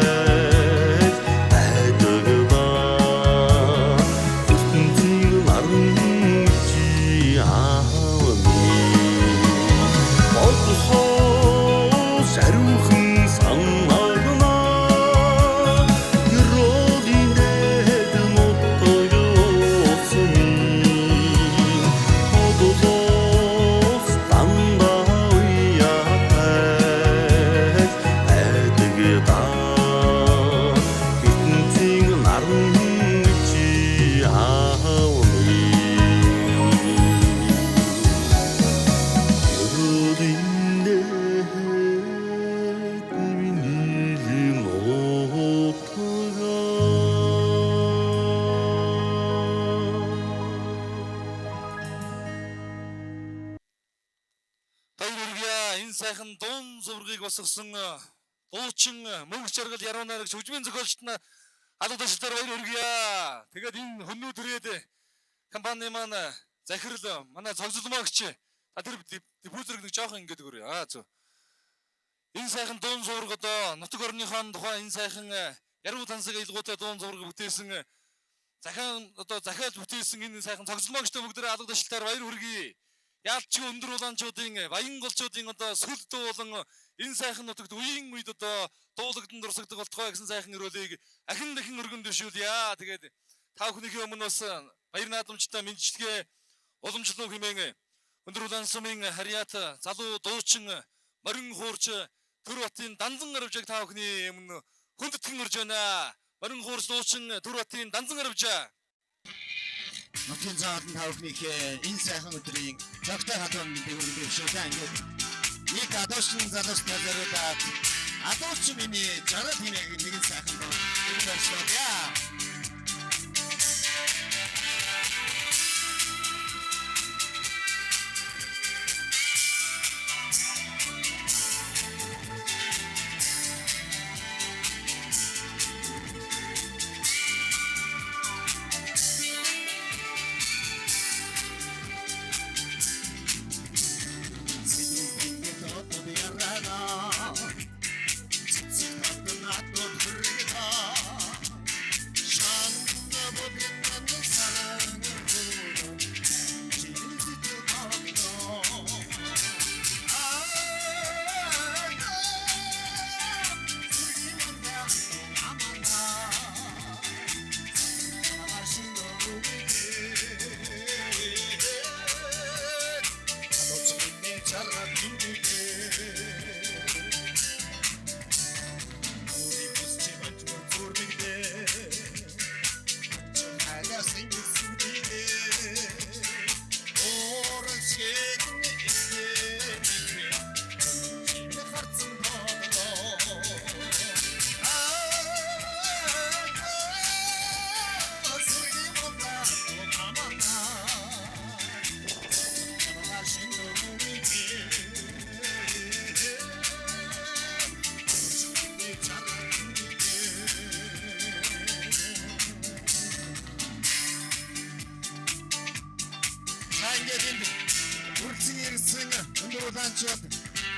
байдаг да ертөнцийн наран чи аав минь бодохоос ариухан санагдана ерөөлийн дээд нутаг уус минь бодлоос дандаа уяатай байдаг да ертөнцийн наран чи аав минь ерөөлийн дээд миний нутаг.
Баяр хүргье. Энэ сайхан дуун зургийг босгосон дуучин мөнх жаргал яруу найрагч хөгжмийн зохиолчт нь алга ташилтаар баяр хүргье. Тэгээд энэ хөннүү төрээд компани маань захирал манай цогцолмоогч та тэр диффузер нэг жоохон ингэж өгөөрэй. Аа зөв. Энэ сайхан дуун зураг одоо нутаг орныхоо тухай энэ сайхан яруу тансаг аялгаутай дуун зураг бүтээсэн захиан одоо захиалж бүтээсэн энэ сайхан цогцолмоогчтой бүгдээрээ алга дашлтаар баяр хүргэе. Яалч өндөр улаанчуудын баян голчуудын одоо сүл дуулан энэ сайхан нутагт үеийн үед одоо дуулагдан дурсагдаг болтугай гэсэн сайхан өрөөлийг ахин дахин өргөн дэвшүүлье. Тэгээд та бүхнийхээ өмнө бас баяр наадамжтай мэндчилгээ уламжлал хэмээн өндөр улаан сумын харьяат залуу дуучин морин хуурч Төр батын данзан гарвжааг та бүхний өмнө хүндэтгэн урж байна. Морин хуурч дуучин Төр батын данзан гарвжаа.
Нутгийн зоолон та бүхнийхээ энэ сайхан өдрийн цогтой хатуун мэндийг хүргэх бишүүлээ. Ингээд нэг адуучин залуустай зориулаад адуучин миний жаргал хэмээх нэгэн сайхан дуу өргөн орчлоо.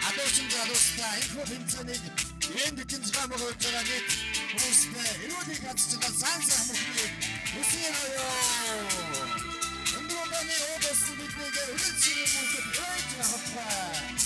Адуучин залуустай энэхүү тэмцээнийг энд зохион байгуулж байгаа нийт хүмүүстэй эрүүлийг хатж байгаа сайн сайхан бүхнийг хүсэн өрөөе. Өндөр улааны ууд усан биднийг өрөөж ширээ бүгд өрөөж авах.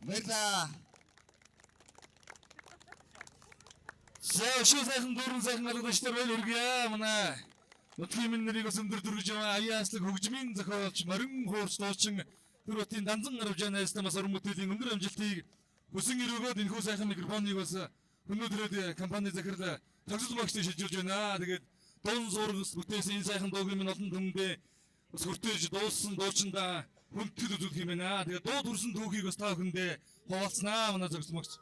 Баярлалаа.
За өшөө сайхан дүүрэн сайхан алгадагчтай баяр хүргье. Манай нутгийн минь нарыг бас өндөр дөргөж яваа аяа аслаг хөгжмийн зохиолч морин хуурч дуучин Төр батын данзан гарвжаа найснаа бас уран бүтээлийн өндөр амжилтыг хүсэн өрөөгөөд энэхүү сайхан микрофоныг бас өнөөдрөөд компани захирал тогсол багштай шилжүүлж байна. Тэгээд дуун зураг бүтээсэн энэ сайхан дуугийн минь олон түмэндээ бас хүртээж дууссан дуучиндаа хүндэтгэл үзүүлэх юм байна. Тэгээд дуу төрсэн түүхийг бас та бүхэндээ хуваалцнаа манай зогсол багш.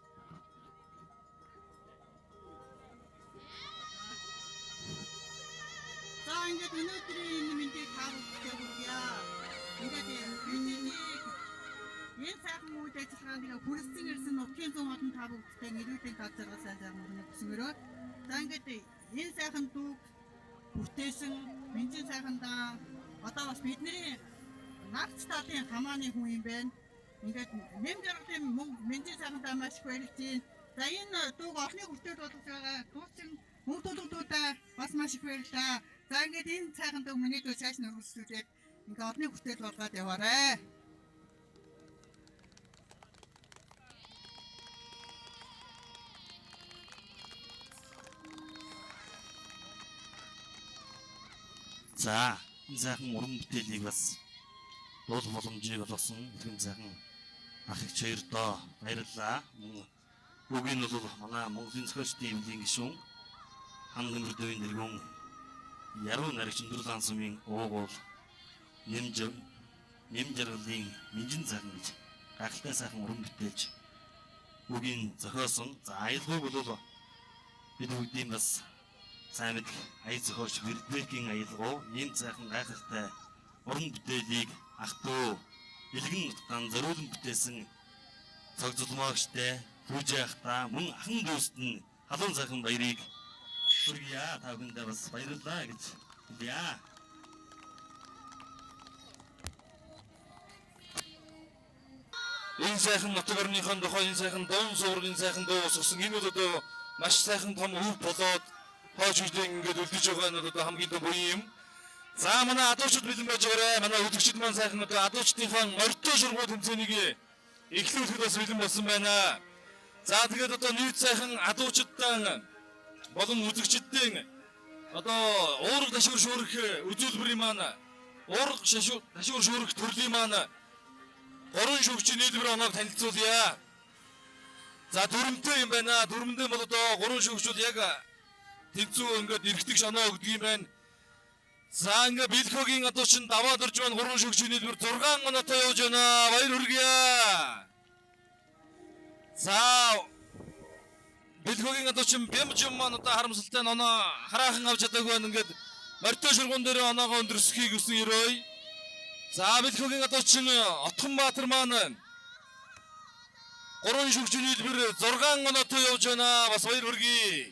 За ингээд өнөөдрийн энэ мэндийг та бүхэндээ хүргье. Ингээд бидний энэ сайхан үйл ажиллагаанд ингээ хүрэлцэн ирсэн нутгийн зүүн олон та бүхэндээ нэрүүдийн тал жаргал сайн сайхан бүхнийг хүсэн өрөө. За ингээд энэ сайхан дүүг бүтээсэн Минжин сайхандаа одоо бас бидний нагц Австралийн хамааны хүн юм байна. Ингээд нэм жаргалын мөнгө Менжин сайхандаа маш их баярлж байна. За энэ дууг олонний хүртэл болгож байгаа дуучин мөнгө тулгуудаа бас маш их баярлалаа. За ингээд энэ сайхан дуу миний дуу цааш нь өргөжлүүлээд ингээд олонний хүртэл болгоод яваарэ.
За энэ сайхан уран бүтээлийг бас дуулах боломжийг олгосон ихэм сайхан ах эгч хоёрдоо баярлалаа. Мөн үгийг нь бол манай Монголын зохиолчдын эвлийн гишүүн хан нэмэрдвийн дэргүн яруу наригч Өндөрлөн сумын уугуул нэм жаргалын Минжин сайхан гэж гайхалтай сайхан уран бүтээлч үгийн зохиосон. За аялгауг бол бид бүгдийн бас сайн мэдэх аян зохиолч Вердбекийн аялгау ийм сайхан гайхалтай уран бүтээлийг ах дүү Илгэн нутгаан зориулан бүтээсэн цог зулмаагчтай Пүүжи ахта мөн ахан дүүст нь халуун сайхан баярыг хүргье. Та бүхэндээ бас баярлалаа гэж хэлье.
Энэ сайхан нутаг орныхон тухай энэ сайхан дуун суургийн сайхан дуу босгосон. Энэ бол одоо маш сайхан том өв болоод хойч үедээ ингээд үлдэж байгаа нь одоо хамгийн том буян юм. За манай адуучид бэлэн байж байгаарай. Манай үзэгчид маань сайхан одоо адуучдынхаа морьтой шургуу тэмцээнийг эхлүүлэхэд бас бэлэн болсон байна. За тэгээд одоо нийт сайхан адуучидтан болон үзэгчдийн одоо уурга ташуур шүүрэх үзүүлбэрийн маань уурга ташуур шүүрэх төрлийн маань гурван шүүгчийн нийлбэр оноог танилцуулъя. За дөрөмтэй юм байна. Дөрөмдөө бол одоо гурван шүүгчүүд яг тэнцүү ингээд эргэдэг оноо өгдөг юм байна. За ингээ Билхогийн адуучин даваад орж байна. Гурван шүүгчийн нийлбэр 6 оноотой явж байна. Баяр хүргье. За Билхогийн адуучин Бямжим маань одоо харамсалтай нь оноо хараахан авч чадаагүй байна. Ингээд морьтой шургуун дээр оноогоо өндөрсөхийг хүсэн өрөөй. За Билхогийн адуучин Отгонбаатар маань гурван шүүгчийн нийлбэр 6 оноотой явж байна. Бас баяр хүргье.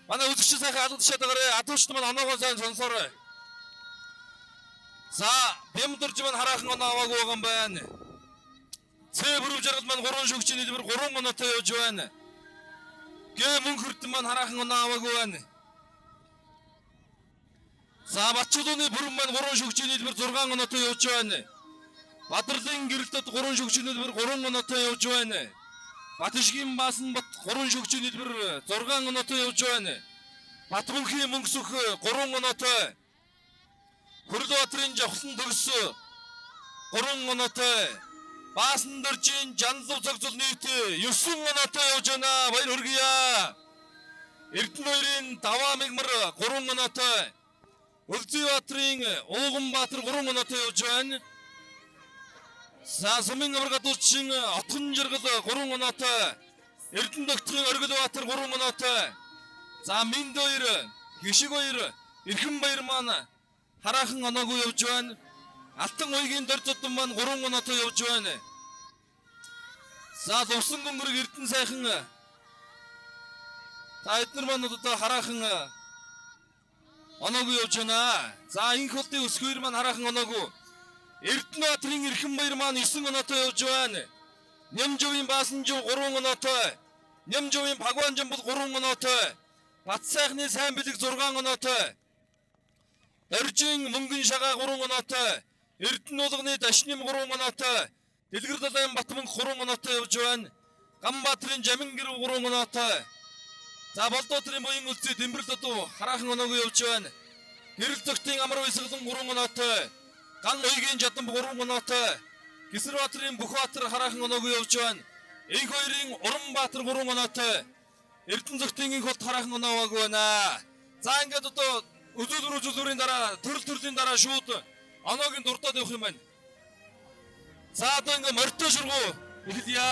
Манай үзэгч сайхан алга тушаад байгаарэ. Адуучид маань оноогоо сайн сонсоорой. За Бямдурж маань хараахан оноо аваагүй байгаа юм байна. Цэ бүрв жаргал маань гурван шүүгчийн нийлбэр 3 оноотой явж байна. Гэ мөнх хүртэн маань хараахан оноо аваагүй байна. За Батчулууны бүрэн маань гурван шүүгчийн нийлбэр 6 оноотой явж байна. Бадрлын гэрэлтэд гурван шүүгчийн нийлбэр 3 оноотой явж байна. Батшгийн баасан бат гурван шүүгчийн нийлбэр 6 оноотой явж байна. Батмөнхийн мөнхсөх 3 оноотой. Хөрлөбаатарын жавхлан төгс 3 оноотой. Баасан дөржийн жанлав зогзол нийт 9 оноотой явж байна. Баяр хүргье. Эрдэнэ хоёрын даваа мигмар 3 оноотой. Өлзийбаатарын Ууганбаатар 3 оноотой явж байна. За сумын аварга адуучин Отгон жаргал 3 оноотой. Эрдэнэ догтгийн Оргил баатар 3 оноотой. За Минд хоёр, Хишиг хоёр, Эрхэн баяр маань хараахан оноогүй явж байна. Алтан уйгийн дор зодон маань 3 оноотой явж байна. За лувсан гүнгэрэг Эрдэнэ сайхан. За эднэр маань одоо хараахан оноогүй явж байна. За инх холдын өсгөр маань хараахан оноогүй. Эрдэнэбаатарын Эрхэн баяр маань 9 оноотой явж байна. Нямжувын Баасанжив 3 оноотой. Нямжувын Пагванжин бол 3 оноотой. Бат сайхны сайн бэлэг 6 оноотой. Доржийн мөнгөн шагаа 3 оноотой. Эрдэнэ уулганы Дашним 3 оноотой. Дэлгэр далайн Батмөнх 3 оноотой явж байна. Ганбаатрын Жамин гэрв 3 оноотой. За Болдоотрын буян үлзий Дэмбэрэл одуу хараахан оноогүй явж байна. Гэрэл зөгтийн амар висгэлэн 3 оноотой. Ган уйгийн жадам 3 оноотой. Гисэрбаатрын Бүхбаатар хараахан оноогүй явж байна. Инх хоёрын Уранбаатар 3 оноотой. Эрдэнэ зөгтийн инх болт хараахан оноо аваагүй байна. За ингээд одоо үзүүлбэр үзүүлбэрийн дараа төрөл төрлийн дараа шууд оноогийн дуртад явах юм байна. За одоо ингээд морьтой шургуу эхэлье.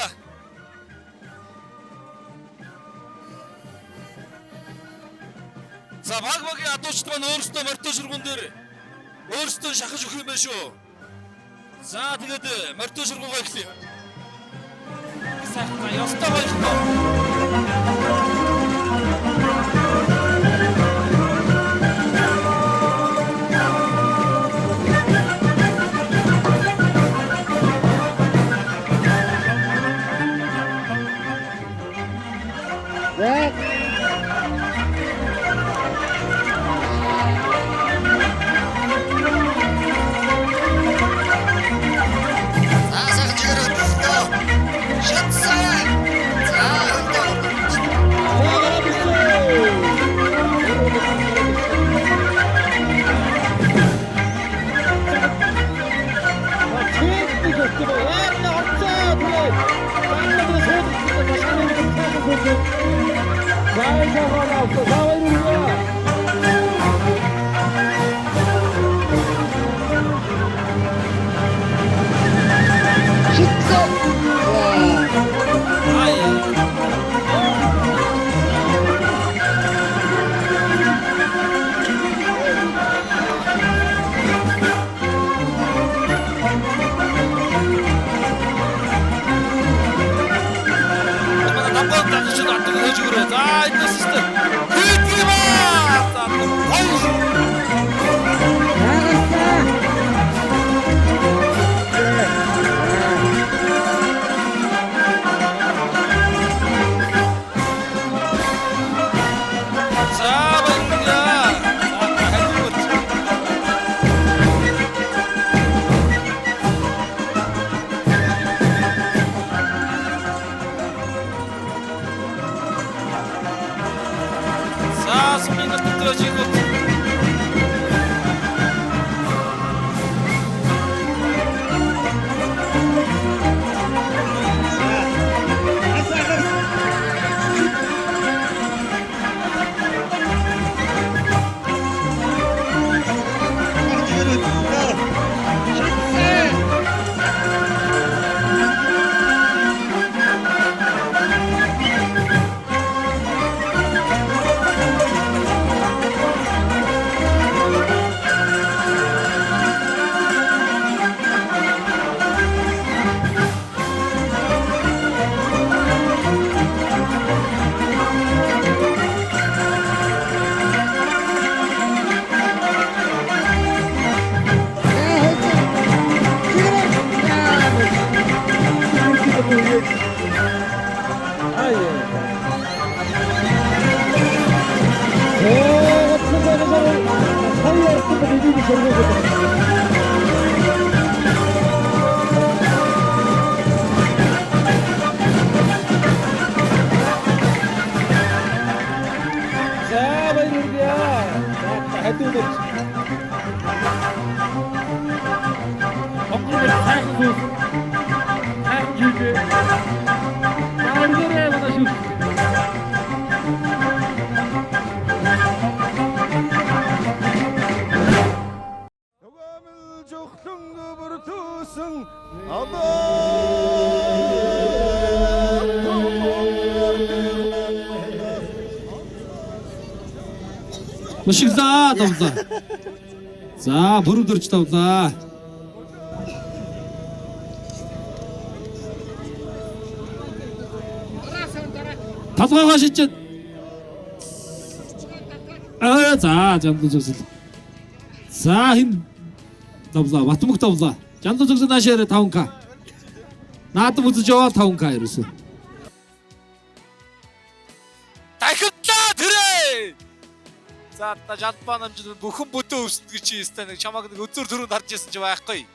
За баг багийн адуучид маань өөрсдөө морьтой шургуун дээр өөрсдөө шахаж өгөх юм байна шүү. За тэгээд морьтой шургуугаа эхлэе. Сайхан за ёстой баярлалаа.
За баяр хүргэе.
Намгон дагч атдаг хөөж өгөрөө. За эндээс өстө. Хийдэг юм аа. За гоё шүү. За баярлалаа. За хандив өрч. За сумын нутагт жигүүд.
За баяр хүргэе. За хадив өрч. Онгор бол сайхан сүс. Сайхан жийгээ. За өргөөрэй манай шүс.
Зүхлэн бүртүүсэн
Мушиглаа давлаа. За бүрэн дөрж давлаа. Толгоогоо шичээд. Аа за жамдуу зүсэл. За хин давлаа. Батмөх давлаа. Жамдуу зүсэл наашаар 5К. Наадам үзэж яваа 5К ерөөсөө. Дахидлаа тэрэ. За та жалбаа намжид бүхэн бүтэн өвсөнд гэж чи өстэй нэг чамааг нэг өзөр төрөнд харж исэн чи байхгүй.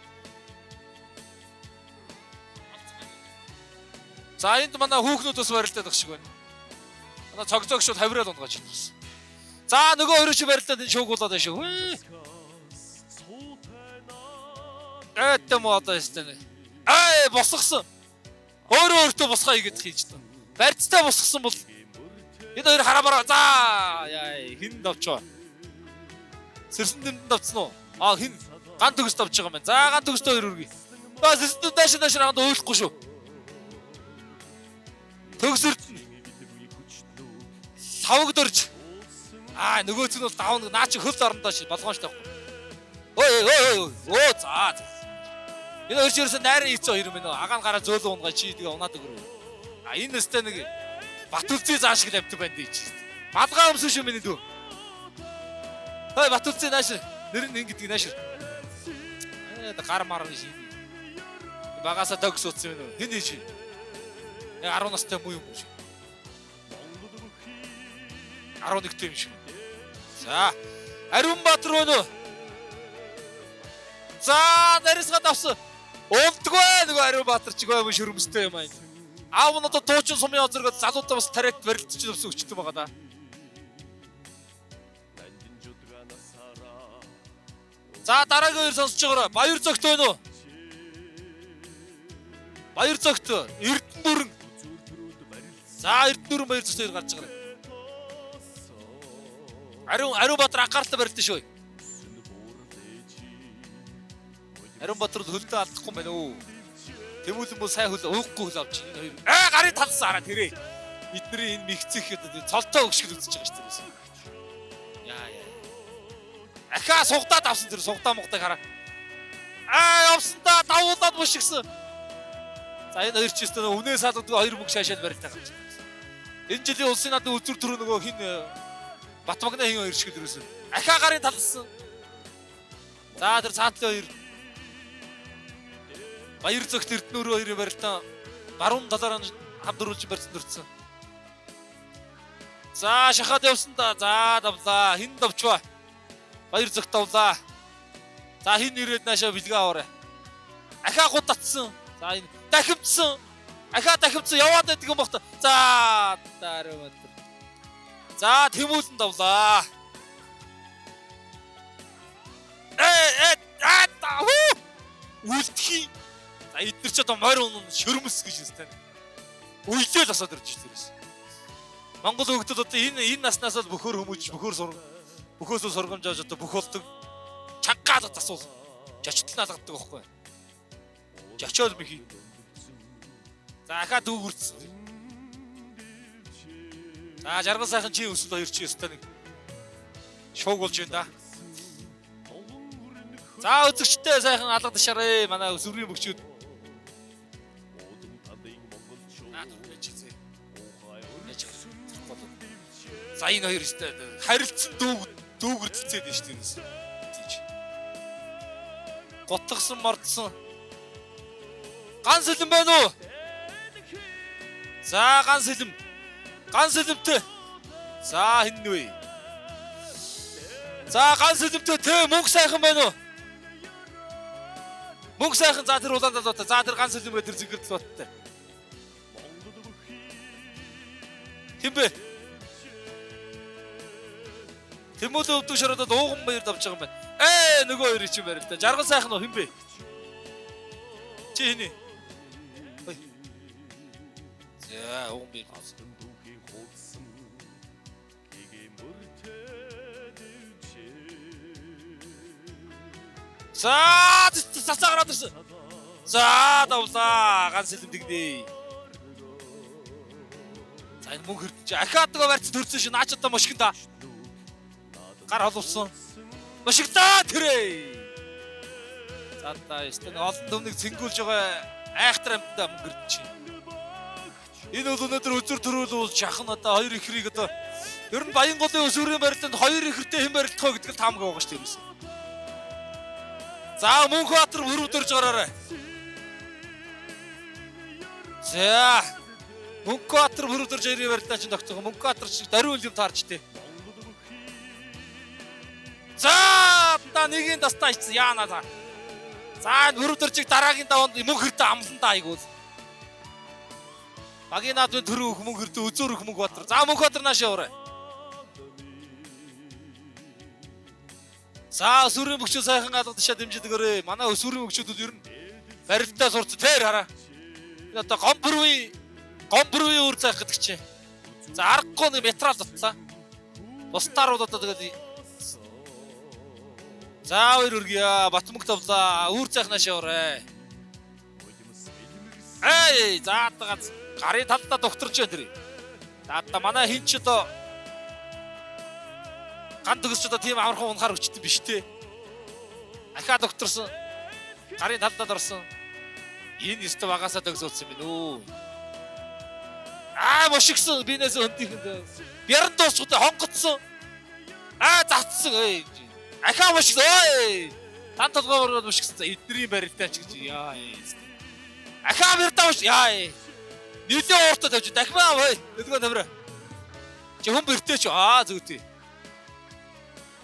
За энд манай хүүхнүүд бас барилдаад байх шиг байна. Манай цог цог шууд хавраад унгаж байна. За нөгөө хоёр чи барилдаад энэ шуугуулад байна шүү. Эт мó одоо өстэй нэг. Ай босгосон. Өөрөө өөртөө босгоо хийгээд хийж таа. Барьцтай босгосон бол энэ хоёр хараа бараа. За яа хин давчаа. Сэрсэн дэмдэн давцсан уу? А хин ган төгс давж байгаа юм байна. За ган төгстэй хоёр үргэе. Ба сэрсэн дэм дайш дайш раунд уйлахгүй шүү. Төгсөрт савг дөрж. Аа нөгөөц нь бол давна наа чи хөл орондоо ши болгоомжтой байхгүй. Ой ой ой ой за. Энэ хоёр чи ерөөсөө найрын ийцэн хоёр юм байна. Агаан гараа зөөлөн унгаа чи тэгээ унаад өгөрөө. А энэ өстэй нэг Батүлзий заа шиг л амт байна дий чи. Малгай өмсөн шүү миний дүү. Хой Батүлзий нааш. Нэр нь ингэдэг нааш. Ээ гар мар ший. Багасаа төгс утсан юм уу? Хин чи. Яг 10 настай муу юм шиг. 11-тэй юм шиг. За. Ариун Баатар өнөө. За, нарисгаа давсан. Унтгүй нөгөө Ариун Баатар чиг бай шөрөмстэй юм аа. Аав нь одоо дуучин сумын озрогод залуудаа бас тариад барилдаж явсан өчтөн байгаа да. За дараагийн хоёр сонсож байгаарай. Баяр зөгт байна уу? Баяр зөгт Эрдэнэ дүрэн. За Эрдэнэ дүрэн баяр зөгт хоёр гарч байгаа. Ариун Баатар анхаарлаа барилдсан шүү. Ариун Баатар хөлдөө алдахгүй юм байна өө. Тэмүүлэн бол сайн хөл уухгүй хөл авч энэ хоёр. Аа гарын талсан хараа тэрээ. Эдний энэ мэгцэх цолтой өгшгөл үзэж байгаа шүү дээ. Яа яа. Ахаа сугдаад авсан тэр сугдаа мугдаг хараа. Аа явсан да давуулаад бушигсан. За энэ хоёр ч өстө үнээ салгадаг хоёр мөнгө шаашаал барилтаа гарч. Энэ жилийн улсын наадмын үзүр төрөө нөгөө хин Батмагны хин хоёр шиг дөрөөсөн. Ахаа гарын талсан. За тэр цаатлын хоёр Баяр зөгт Эрдэнэ өрөө хоёрын барилтаа баруун талаараа хамдруулж барьсан төрсөн. За шахаад явсан да. За давлаа. Хин давчваа. Баяр зөгт давлаа. За хин ирээд наашаа бэлгээ аваарай. Ахаа гуд татсан. За энэ дахимдсан. Ахаа дахимдсан яваад байдаг юм бах та. За даруй өдөр. За тэмүүлэн давлаа. Э э а үлдэхий. За эдгээр ч одоо морь унан шөрмөс гэж хэлсэн. Үйлэл асаад ирж тэрээс. Монгол хүүхдүүд одоо энэ наснаас л бөхөр хүмүүж, бөхөр сургам, бөхөөсөө сургамж авч одоо бөх болдог. Чангаад засуул. Жочтол наалгадаг байхгүй. Жочоол мхий. За ахаа дүүгүрцсэн. За жаргал сайхан чи өсөл хоёр чи өстой нэг шууг болж байна да. За үзэгчтэй сайхан алга ташаарэ. Манай өсвөрийн бөгчүүд. За энэ хоёр өстой харилцан дүүгэрдэлцээд байна шүү дээ. Тийч. Гутгсан мордсон. Ган сэлэм байна уу? За ган сэлэм. Ган сэлэмтэй. За хин нү вэ? За ган сэлэмтэй тэ мөнгө сайхан байна уу? Мөнгө сайхан за тэр улаан залуутай. За тэр ган сэлэмгээ тэр зэнгэр залуутай. Хин бэ? Тэмүүлэн өвдөг шородод ууган баяр давж байгаа юм байна. Ээ нөгөө хоёрыг чи барил та. Жаргал сайхан уу хин бэ? Чи хин ээ? За ууган баяр. За цацаа гараад ирсэн. За давлаа. Ганц сэлэм дэгнэ. За энэ мөнгө хөрдөж ахаад нөгөө барьц төрсөн шин наач одоо мошигн да. Гар холовсон. Мошигдаа тэрээ. За та өстө олон төмнийг цэнгүүлж байгаа айхтар амьтаа мөнгө хөрдөж. Энэ бол өнөөдөр үзүр төрүүл бол шахан одоо хоёр ихрийг одоо ер нь Баянголын өсвөрийн барилтанд хоёр ихэртэй хэн барилдах вэ гэдэг нь таамаг байгаа шүү дээ. За Мөнхбаатар хөрөвдөрж гараарай. За Мөнхбаатар хөрөвдөрж хоёрын барилтаа чинь тогтцоо. Мөнхбаатар чинь даруй юм таарч тээ. За та нэгийн дастаа ичсэн яана за. За энэ хөрөвдөржийг дараагийн даванд мөнх хэрдэ амлан айгуул. Багийн наадмын төрөв мөнх хэрдэ өзөөрөх Мөнхбаатар. За Мөнхбаатар нааш яваарай. За өсвөрийн бөгчүүд сайхан галгадшаа дэмжиж өгөөрэй. Манай өсвөрийн бөгчүүд ер нь барилтаа сурц тэр хараа. Энэ одоо гомбрвийн үр цайх гэдэг чинь. За аргагүй нэг метрал дутлаа. Бусдаар бол одоо тэгээд за хоёр өргөе. Батмөнх тавлаа. Үр цайх нааш яваарай. Эй за одоо гарын талдаа докторч байна тэр. За одоо манай хин ч одоо ган төгсч одоо тийм амархан унахаар өчтөн биш те. Ахаа докторсон. Гарын талдаа дорсон. Энэ өстө багасаа төгсөөдсөн юм нүү. Аа мошигсон бинээс өндийнхэнд. Бяран дуусчихтай хонгоцсон. Аа затсан эй. Ахаа мошигсон. Ой. Тан толгой бороод мошигсон. Эдний барилтаа ч гэж яа. Ахаа бярдаа мош яа. Нилээ ууртаа тавьж дахмаа ой. Дэлгөө тавираа. Чи хүн бэртэй ч аа зүйтэй.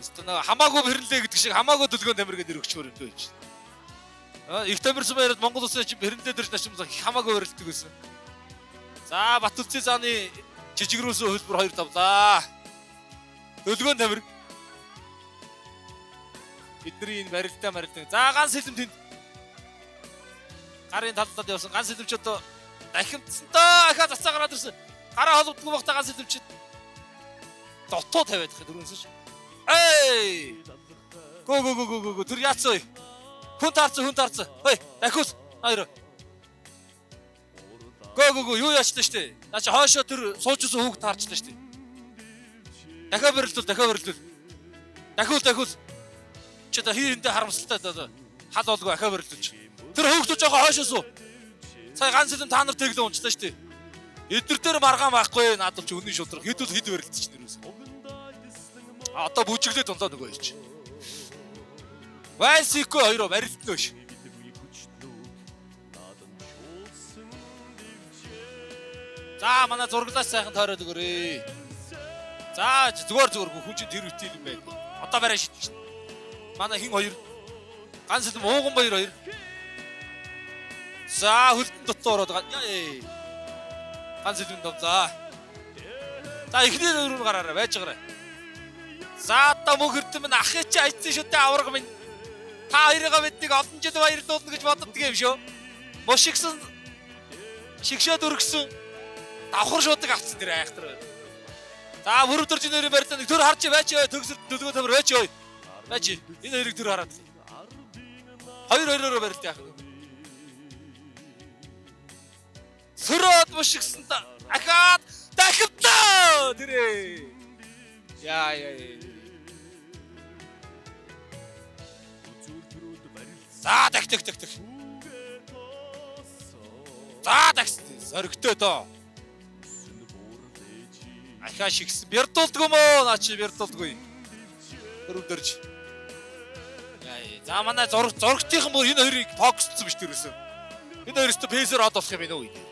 Өстө нэг хамаагүй бэрлээ гэдэг шиг хамаагүй дөлгөөн тамир гэдэг өгчмөр юм дөө чи. Аа их тамирсан байраад Монгол улсын чи бэрлээ дэрж начим хамаагүй барилдаг байсан. За Батүлцээ зааны жижигрүүсэн хөлбөр 2 тавлаа. Дөлгөөн тамир. Бидний энэ барилдаа марилдаг. За ган сэлэм тэнд. Гарын талдад явсан ган сэлэмч одоо дахимдсан даа ахаа цацаа гараад ирсэн. Гараа холбодгүй багтаа ган сэлэмч дутуу тавиад их дөрөнсөн ш. Эй! Го го го го го го тэр яатсан вэ? Хүн таарсан, хүн таарсан. Хой, дахиул. Хоёр. Го го го юу яачлаа штэ. Наа чи хойшоо тэр сууж исэн хүүхд таарчлаа штэ. Дахиад барилдвал, дахиад барилдвал. Дахиул, дахиул. Чи одоо хийрэндээ харамсалтай одоо хал болгүй ахиа барилдвал. Тэр хүүхдүүд жоохон хойшоо суу. Сая ганц хэдэн та нар тэглэн унчлаа штэ. Эднэр дээр маргаан байхгүй наадвал чи үнэн шудрах. Хэд бол хэд барилдчих нэрээс. А одоо бүжиглээд унлаа нөгөө хоёр чи. Вайсико хоёроо барилдна ш. За манай зураглаас сайхан тойроод өгөөрэй. За зүгээр зүгээр хүн чинь тэр үтий юм байна. Одоо барай шидэж. Манай хин хоёр ганц л ууган баяр хоёр. За хөлтөн дотор ороод байгаа. Ганц л дом за. За эхний өрөөр гараарай байж байгаарай. За одоо мөнх эрдэм минь ахын чи айцсан шүү дээ авраг минь. Та хоёрыгаа биднийг олон жил баярлуулна гэж боддог юм шүү. Мушигсан шигшээд өргөсөн давхар шуудаг авцсан тэр айхтар байна. За бүрөвдөрж нэрийн барилаа нэг төр харж байж ой төгсөр дөлгөө тамир байж ой. Байж энэ хоёрыг төр хараад. Хоёр хоёроор барилт яах вэ? Сөрөөд мушигсан та ахаад дахивлаа тэрээ. Яа яа яа. За дах дах дах дах. За дагс соригтой доо. Ахаа шигсэн. Бярдуулдгүй мөө наа чи бярдуулдгүй. Өрөвдөрж. Яа. За манай зураг зурагтынхан бүр энэ хоёрыг фокусцсан биш тэрөөсөө. Энэ хоёр өстө пейсер од болох юм байна уу гэдэг.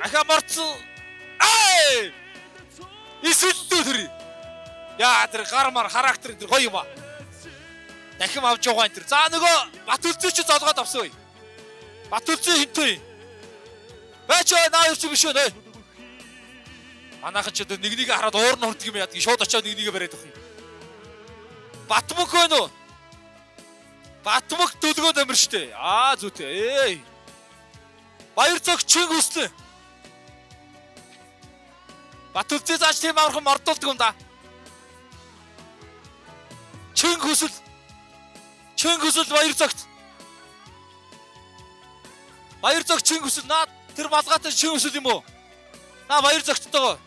Ахаа морцсон. Ай! Исэлдүү тэр. Яа тэр гар мар характер тэр гоё юм аа. Дахин авч байгаа энэ тэр. За нөгөө Батүлзээ чи золгоод авсан үе. Батүлзээ хинтээ. Байж наа юу чи биш үү? Манайхан ч одоо нэг нэг хараад уур нь хүрдэг юм яадаг. Шууд очиод нэг нэгэ бариад авах юм. Батмөх байна уу? Батмөх дөлгөө дамир штэ. Аа зүйтэй. Эй. Баяр зогч чин хүслээ. Батүлзээ зааш тийм амархан мордуулдаг юм да. Чин хүсэл. Чин хүсэл баяр зогт. Баяр зогт чин хүсэл наа тэр малгайтай чин хүсэл юм уу? Наа баяр зогттойгоо.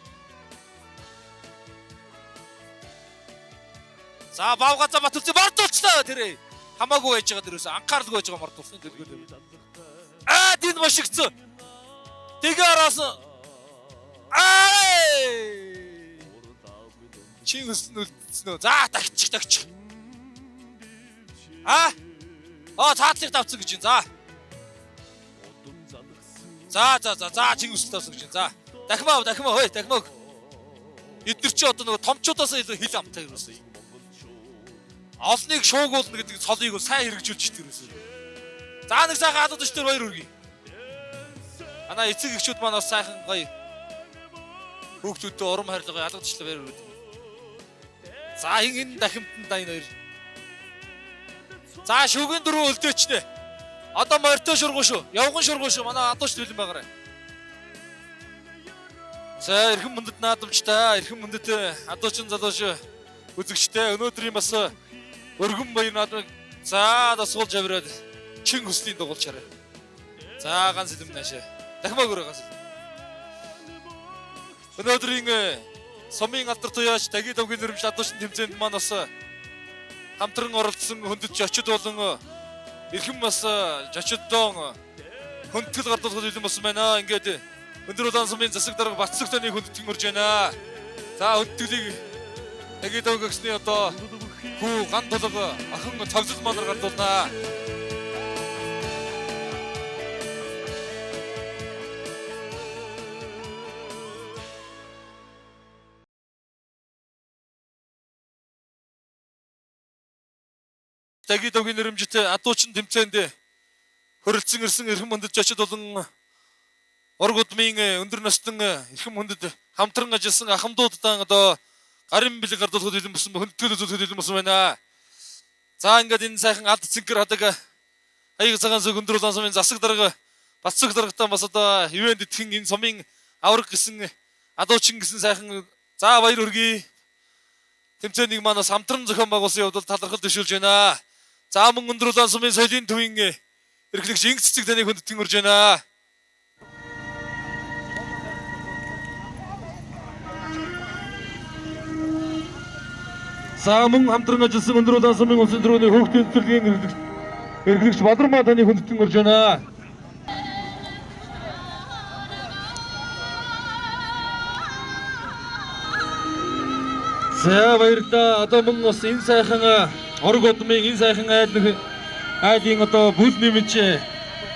За бавга за Батүлзээ мордуулчлаа тэрээ. Хамаагүй байж байгаа дээрээс анхааралгүй байж байгаа мордуулсан дэлгүүр. Аа тэнд мошигцсон. Тэгээ араас аа чин хүсэл нь үлдсэн үү? За тагчих тагчих. Аа Аа цаатлыг давцсан гэж байна. За. За за за за чин хүсэл давсан гэж байна. За. Дахимаа дахимаа хөөе дахимаа. Эдгэр чи одоо нөгөө томчуудаас илүү хил амтай юусэн. Олныг шуугуулна гэдэг цолыг сайн хэрэгжүүлж итгэр юусэн. За нэг сайхан адууд өчтөр баяр хүргэе. Манай эцэг эхчүүд маань бас сайхан гоё хүүхдүүдтэй урам хорилго ялгадчлаа баяр хүргэе. За энэ дахимтан да энэ хоёр. За шүгэн дөрөв өлдөөчнө. Одоо морьтой шургуу шүү. Явган шургуу шүү. Манай адууч бэлэн байгаарай. За эрхэм мөндөд наадамчтай, эрхэм мөндөд адуучин залууш үзэгчтэй өнөөдрийн бас өргөн баяр наадмыг за дасгуулж авираад чин хүслийн дугуулчаарай. За ганц юм наашаа. Дахимаа гөрөө ганц. Өнөөдрийн сумын алдар туяач таги давгийн нэрмж адуучин тэмцээнд маань бас хамтран оролцсон хөндөд жочид болон эрхэм бас жочиддон хөндөтгөл гардуулахад бэлэн болсон байна. Ингээд өндөр улаан сумын засаг дарга Батцэг таны хөндөтгэн орж байна. За хөндөтгөлийг таги давгагсны одоо хүү ган тулга охин цогцол манар гардуулнаа. Таги давгийн нэрмжит адуучин тэмцээнд хөрөлдсөн ирсэн эрхэм мөндөд жочид болон ург удмын өндөр настан эрхэм мөндөд хамтран ажилласан ахмадуудаа одоо гарын бэлэг гардуулахад бэлэн болсон хөндөтгөл үзүүлэхэд бэлэн болсон байна. За ингээд энэ сайхан алд цэнхэр хадаг аяг цагаан сүг өндөр улаан сумын засаг дарга Батцэг даргатай бас одоо ивент итгэн энэ сумын авраг гэсэн адуучин гэсэн сайхан За баяр хүргэе. Тэмцээнийг манаас хамтран зохион байгуулсан явдал талархал дэвшүүлж байна. За мөн өндөр улаан сумын соёлын төвийн эрхлэгч Инг цэцэг таныг хүндэтгэн урьж байна. За мөн хамтран ажилласан өндөр улаан сумын улсын төрөний хүүхдийн цэцэрлэгийн эрхлэгч Бадармаа таныг хүндэтгэн урьж байна. За баярлалаа. Одоо мөн бас энэ сайхан орг удмын энэ сайхан айл нөх айлын одоо бүл нэмж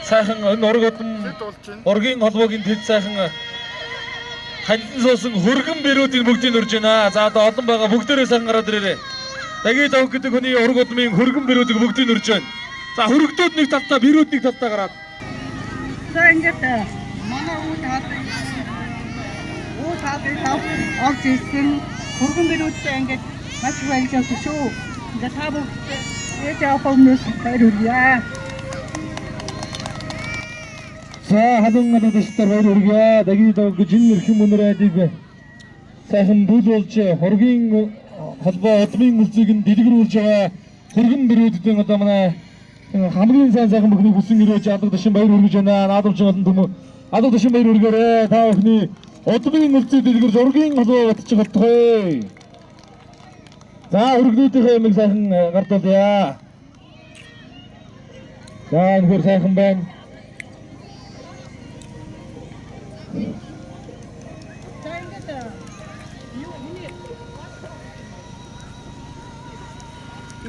сайхан энэ орг удам оргийн холбоогийн тэд сайхан хандан суусан хөргөн бэрүүдийн бүгдийг үрж байна. За одоо олон байгаа бүгдээрээ сайхан гараад ирээрэй. Даги давг гэдэг хүний орг удмын хөргөн бэрүүдийг бүгдийг үрж байна. За хөргөдүүд нэг талдаа бэрүүд нэг талдаа гараад.
За ингээд манай үе таалыг орж ирсэн хөргөн бэрүүдтэй ингээд маш их баярлалаа шүү. Ингээд та бүгд ээж авах өмнөөс баяр хүргье.
За халуун гадаадчдаар баяр хүргье. Даги дог гэж энэ эрхэм өнөр айлыг сайхан бүл болж хоргийн холбоо удмын үлзийг нь дэлгэрүүлж байгаа хөргөн бэрүүдийн одоо манай хамгийн сайн сайхан бүхнийг хүсэн өрөөж алга дашин баяр хүргэж байна. Наадамч олон түмэн алга дашин баяр хүргээрэй. Та бүхний удмын үлзийг дэлгэрж ургийн холбоо батчих болтугай. За хөргөнүүдийнхээ юмыг сайхан гардуулъя. За өнөхөр сайхан байна.
За ингээд юу миний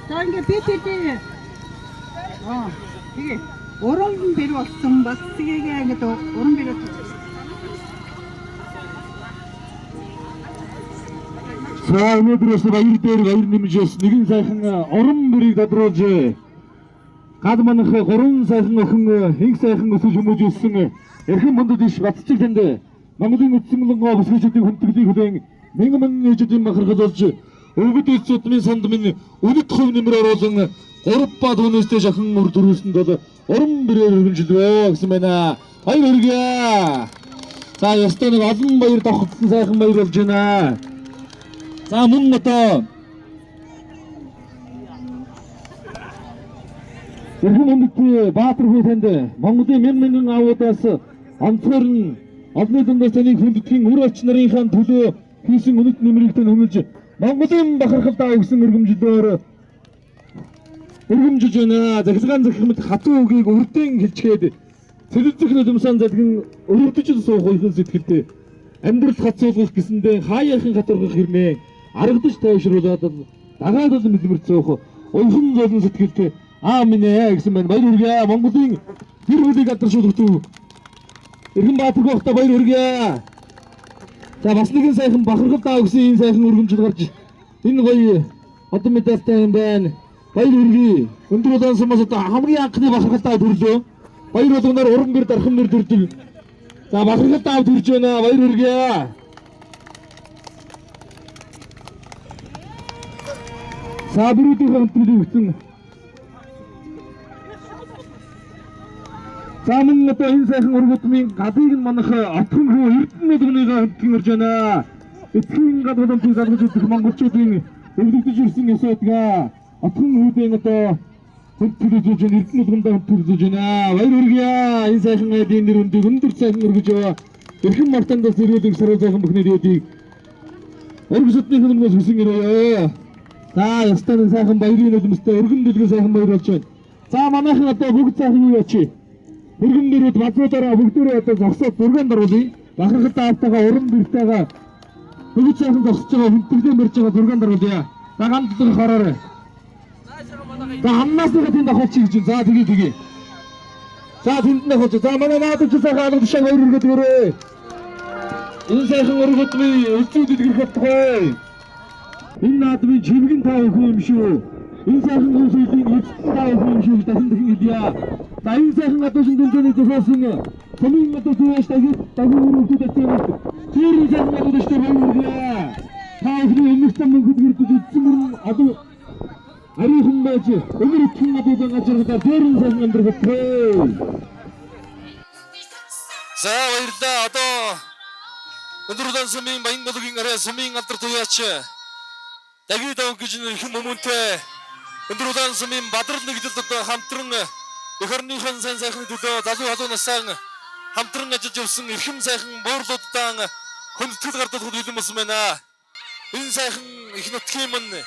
За ингээд би тэдний тэгээ уран бэр болсон бас тэгээгээ ингээд уран бэр.
За өнөөдөр бас баяр дээр баяр нэмж бас нэгэн сайхан уран бэрийг тодруулж гад манах гурван сайхан охин инх сайхан өсөж хүмүүж өссөн эрхэм мөндөд иш Батчиг танд Монголын үндсэн лонгоо бүсгүйчүүдийн хүндэтгэлийг хүлээн мянган мянган ээжүүдийн бахархал болж өвгөд эц удмын санд минь үнэт хувь нэмэр оруулан 3 ба түүнээстэй шахан үр төрүүлсэнд бол уран бэрээр өргөнжилвэ гэсэн байна. Баяр хүргье. За ёстой нэг олон баяр давхцсан сайхан баяр болж байна. За мөн одоо эрхэм хүндэтний Баатар хүү танд Монголын мянган мянган аавуудаас онцгой нь олонний дундаас таныг хүндэтгэн үр ач нарынхаа төлөө хийсэн үнэт нэмрийг тань үнэлж Монголын бахархалдаа өгсөн өргөмжлөөр өргөмжиж байна. Захиргаан захих мэт хатуу үгийг үрдэн хэлчгээд цэлэлзэх нулимсаан залгин өрөвдөж суух уяхан сэтгэлд амьдрал хацуулгах гэсэндээ хаяахын хатургах хэрнээ аргадаж тайвшруулад дагаад л мэдмэр цөөх уяхан золон сэтгэлд аа минь ээ гэсэн байна. Баяр хүргье. Монголын гэр бүлийг алдаршуулах төв Эрхэм Баатар хөхтэй баяр хүргье. За бас нэгэн сайхан бахархал даа өгсөн ийм сайхан өргөмжил гарч энэ гоё одоо медальтай юм байна. Баяр хүргье. Өндөр улаан сумаас одоо хамгийн анхны бахархал даа төрлөө. Баяр болгоноор уран бэр дархан бэр төрдөг. За бахархал даа төрж байна. Баяр хүргье. За бүрүүдийн хамтрыг өгсөн. За мөн одоо энэ сайхан ургамын гадыг нь манах отхон хүү Эрдэнэ болгоныгоо хөндлөн орж байна. Эцгийн гад боломжийг залгаж үзэх монголчуудын өвлөгдөж ирсэн ёс байдгаа. Отхон хүүдэн одоо хөндлөн үзэж байна. Эрдэнэ болгондоо хөндлөн үзэж байна. Баяр хүргье. Энэ сайхан айлын нэр хүндийг өндөр сайхан өргөж яваа. Эрхэм мартандаас ирүүлэг саруу сайхан бүхний дээдийг өргөсөдний хөнмөөс хүсэн ирээ. За ёстой нэг сайхан баярын нулимстай өргөн дэлгэн сайхан баяр болж байна. За манайхан одоо бүгд сайхан юу ячи? Хөргөн дөрүүд базуудаараа бүгдээрээ одоо зогсоод зургаан даруулъя. Бахархалтай аавтайгаа уран бэртэйгээ бүгд сайхан зогсож байгаа хүндэтгэлийн мөрж байгаа зургаан даруулъя. За ганц хараарай. За амнаас нэг тэнд авах чи гэж. За тгий тгий. За тэнд нь авах. За манай наадамч сайхан алга тушаа баяр хүргээд өгөөрэй. Энэ сайхан өргөдмийн өлзүүд дэлгэрэх болтугай. Энэ наадмын чивгэн та өхөн юм шүү. Энэ сайхан хүмүүсийн эцэст та өхөн юм шүү гэж дахин дахин хэлье. За энэ сайхан гадуурчин тэмцээний зохиосон Томын гадуур зүйш дагив дагив өрөвдөд ацгаанууд тэр сайхан гадуурчтай баяр хүргье. Та бүхний өмнөх зам мөнхөд гэрдэж эзэн мөрөн олон ариухан байж өмөр итгэн гадуудан газаргадаар тэр сайхан амьдрах болтугай. За баярлалаа. Одоо Өндөр улаан сумын Баян булгийн арай сумын алдар туяач Дагид ав гэж эрхэм хүмүүнтэй өндөр улаан сумын Бадрал нэгдэлд одоо хамтран эх орныхон сайн сайхны төлөө залуу халуун насаа хамтран ажиллаж явсан эрхэм сайхан буурлуудаа хүндэтгэл гардуулахад бэлэн болсон байна. Энэ сайхан их нутгийн минь,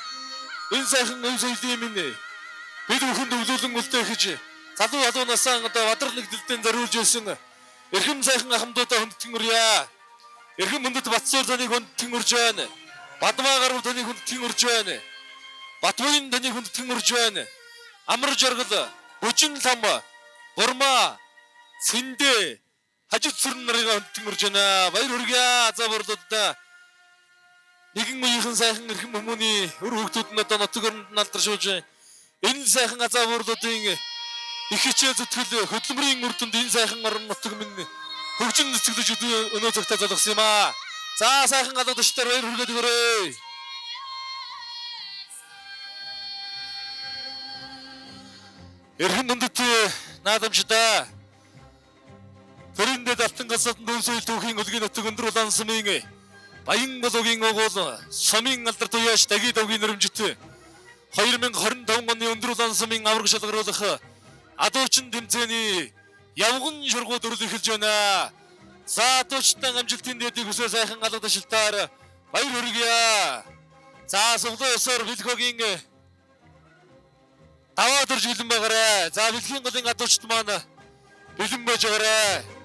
энэ сайхан өв соёлын минь бид бүхэнд өвлүүлэн үлдээх гэж залуу халуун насаа одоо Бадрал нэгдэлдээ зориулж байсан эрхэм сайхан ахмадуудаа хүндэтгэн өрье. Эрхэм хүндэт Батсуур таныг хүндэтгэн өрж байна. Бадмаа гаруй таныг хүндэтгэн өрж байна. Батбуян таныг хүндэтгэн өрж байна. Амар жаргал, Бүжин лам, Бурмаа, Сэндэ, Хажид сүрэн нарыг хүндэтгэн өрж байна. Баяр хүргье. За борлуудаа. Нэгэн үеийнхэн сайхан эрхэм хүмүүний өр хүүхдүүд нь одоо нутаг оронд нь алдар шууж энэ сайхан азаа борлуудын их хичээл зүтгэл хөдөлмөрийн үр дүнд энэ сайхан орон нутаг минь хөгжин нүцгэлж өнөө цагтаа залгасан юм аа. За сайхан галуудчдаар баяр хүргээд өгөөрэй. Эрхэм хүндэт наадамчдаа. Төрийн дэд алтан галсаатан дүүсэл түүхийн өлгийн нутаг өндөр улаан сумын Баян булгийн угуул сумын алдар туяаш Дагид овгийн нөрөмжит 2025 оны өндөр улаан сумын авраг шалгаруулах адуучин тэмцээний явган шургууд өрл эхэлж байна. За адуучтай амжилтын дэдийг хүсээ сайхан галуудашлтаар баяр хүргье. За суглуу ёсоор Бэлхогийн даваа төрж бэлэн байгаарэ. За Бэлхийн голын адуучид маань бэлэн байж байгаарэ.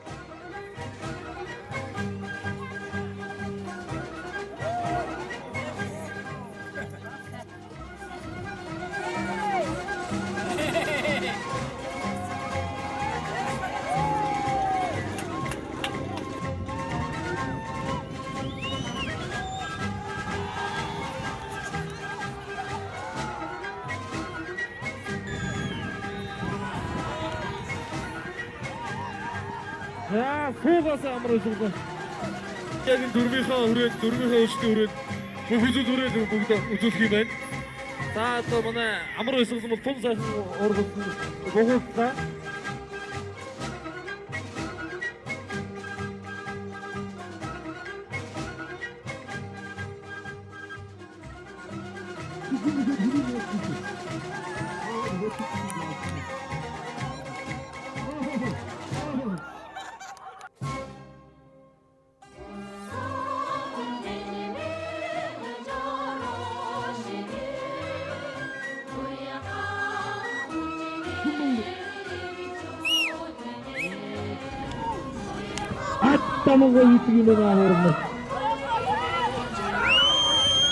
За суугаас амар өсгөн. Яг энэ дөрвийнхээ хүрээд дөрвийнхээ өөрсдийн хүрээд бүх үзэл хүрээд бүгд үзүүлэх юм байна. За одоо манай амар өсгөн бол тун сайхан ургуулсан гугууллаа. Аттамгаа хийдэг юм байна хөрмө.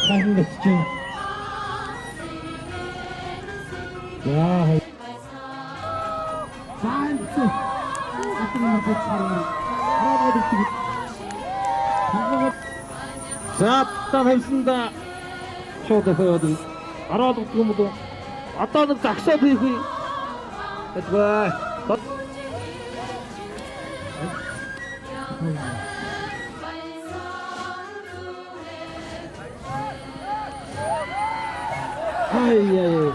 Сайхан гэсч. За. Сайн. За та тавьсанда шууд яваад ороод өгдөг юм уу? Одоо нэг загсаад хийх үү? Тэдгүй. Ай яй.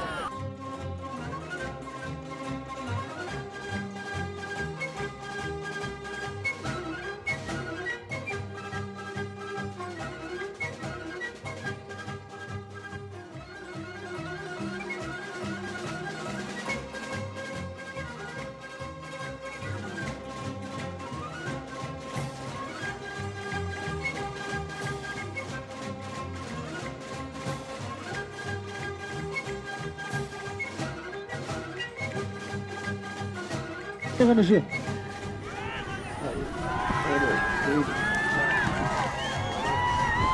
Шүү.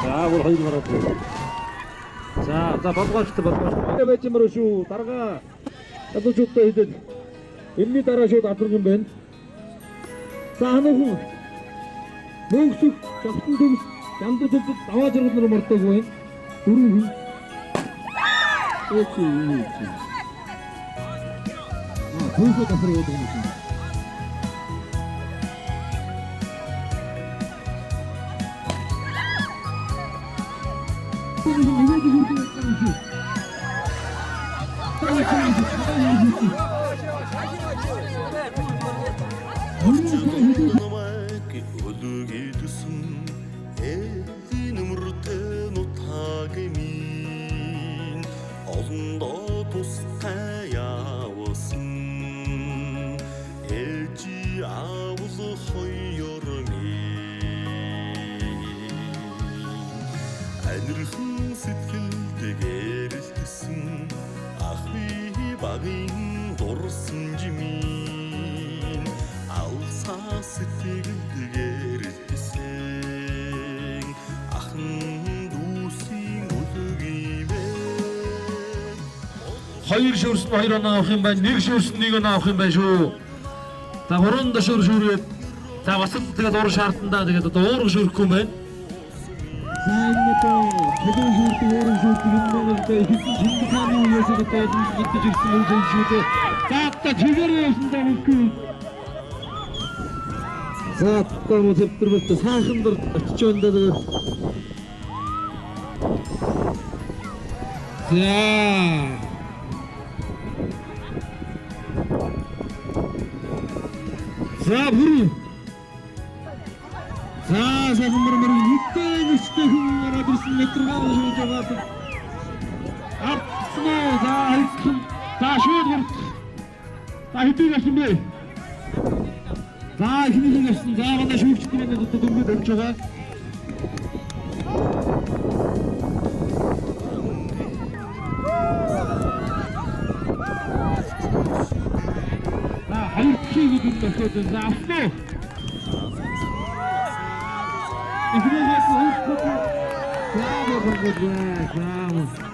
За бүр хоёр гараад. За за болгоочтой болгоочтой. Байж юмруу шүү. Дарга залуучуудтай хэдэд энэний дараа шууд алдрах юм байна. За хануухан мөнхсөх жавхтан төгс жамдуу төвдөд даваа жаргал нар мордог байна. Дөрөв хүн. Ээч юм чи. Аа хөөсөө давхар явдаг юм шиг.
Намайг өлгийдсэн Сэтгэлд гэрэлтсэн ах би багын дурсан жимийн алсаа сэтгэлд гэрэлтсэн ахан дүүсийн үлгиймээ.
Хоёр шүүрсэн 2 оноо авах юм байна. Нэг шүүрсэн 1 оноо авах юм байна шүү. За гурван дөшөр шүүрээд за бас л тэгээд уур шаардандаа тэгээд одоо уурга шүүрхгүй юм байна. За энэ одоо чөлөө шүүрдэг, уурга шүүрдэг энэ маань одоо ихэвчлэн Чингис хааны үеэс одоо мэдэж ирсэн үйл юм шүү дээ. За одоо чигээр явсан даа мөнгө. За одоо мөн сэптэрбэлт сайхан дор очиж байна даа тэгээд. За. За бүрэн. За сайхан мөр нүдтэй нүчтэй хүн ороод ирсэн метргаа шүүж байгаа. Авсан уу? За хайцхан. За шууд гурт. За хэдийг авсан бэ? За эхнийхийг авсан. За манай шүүгчд маань одоо дөнгөж авч байгаа. За хоёр дахьыг өдөр дохиод байна. За авсан уу? Эхнийхээс хоёр дахь. За болгоод байна. За.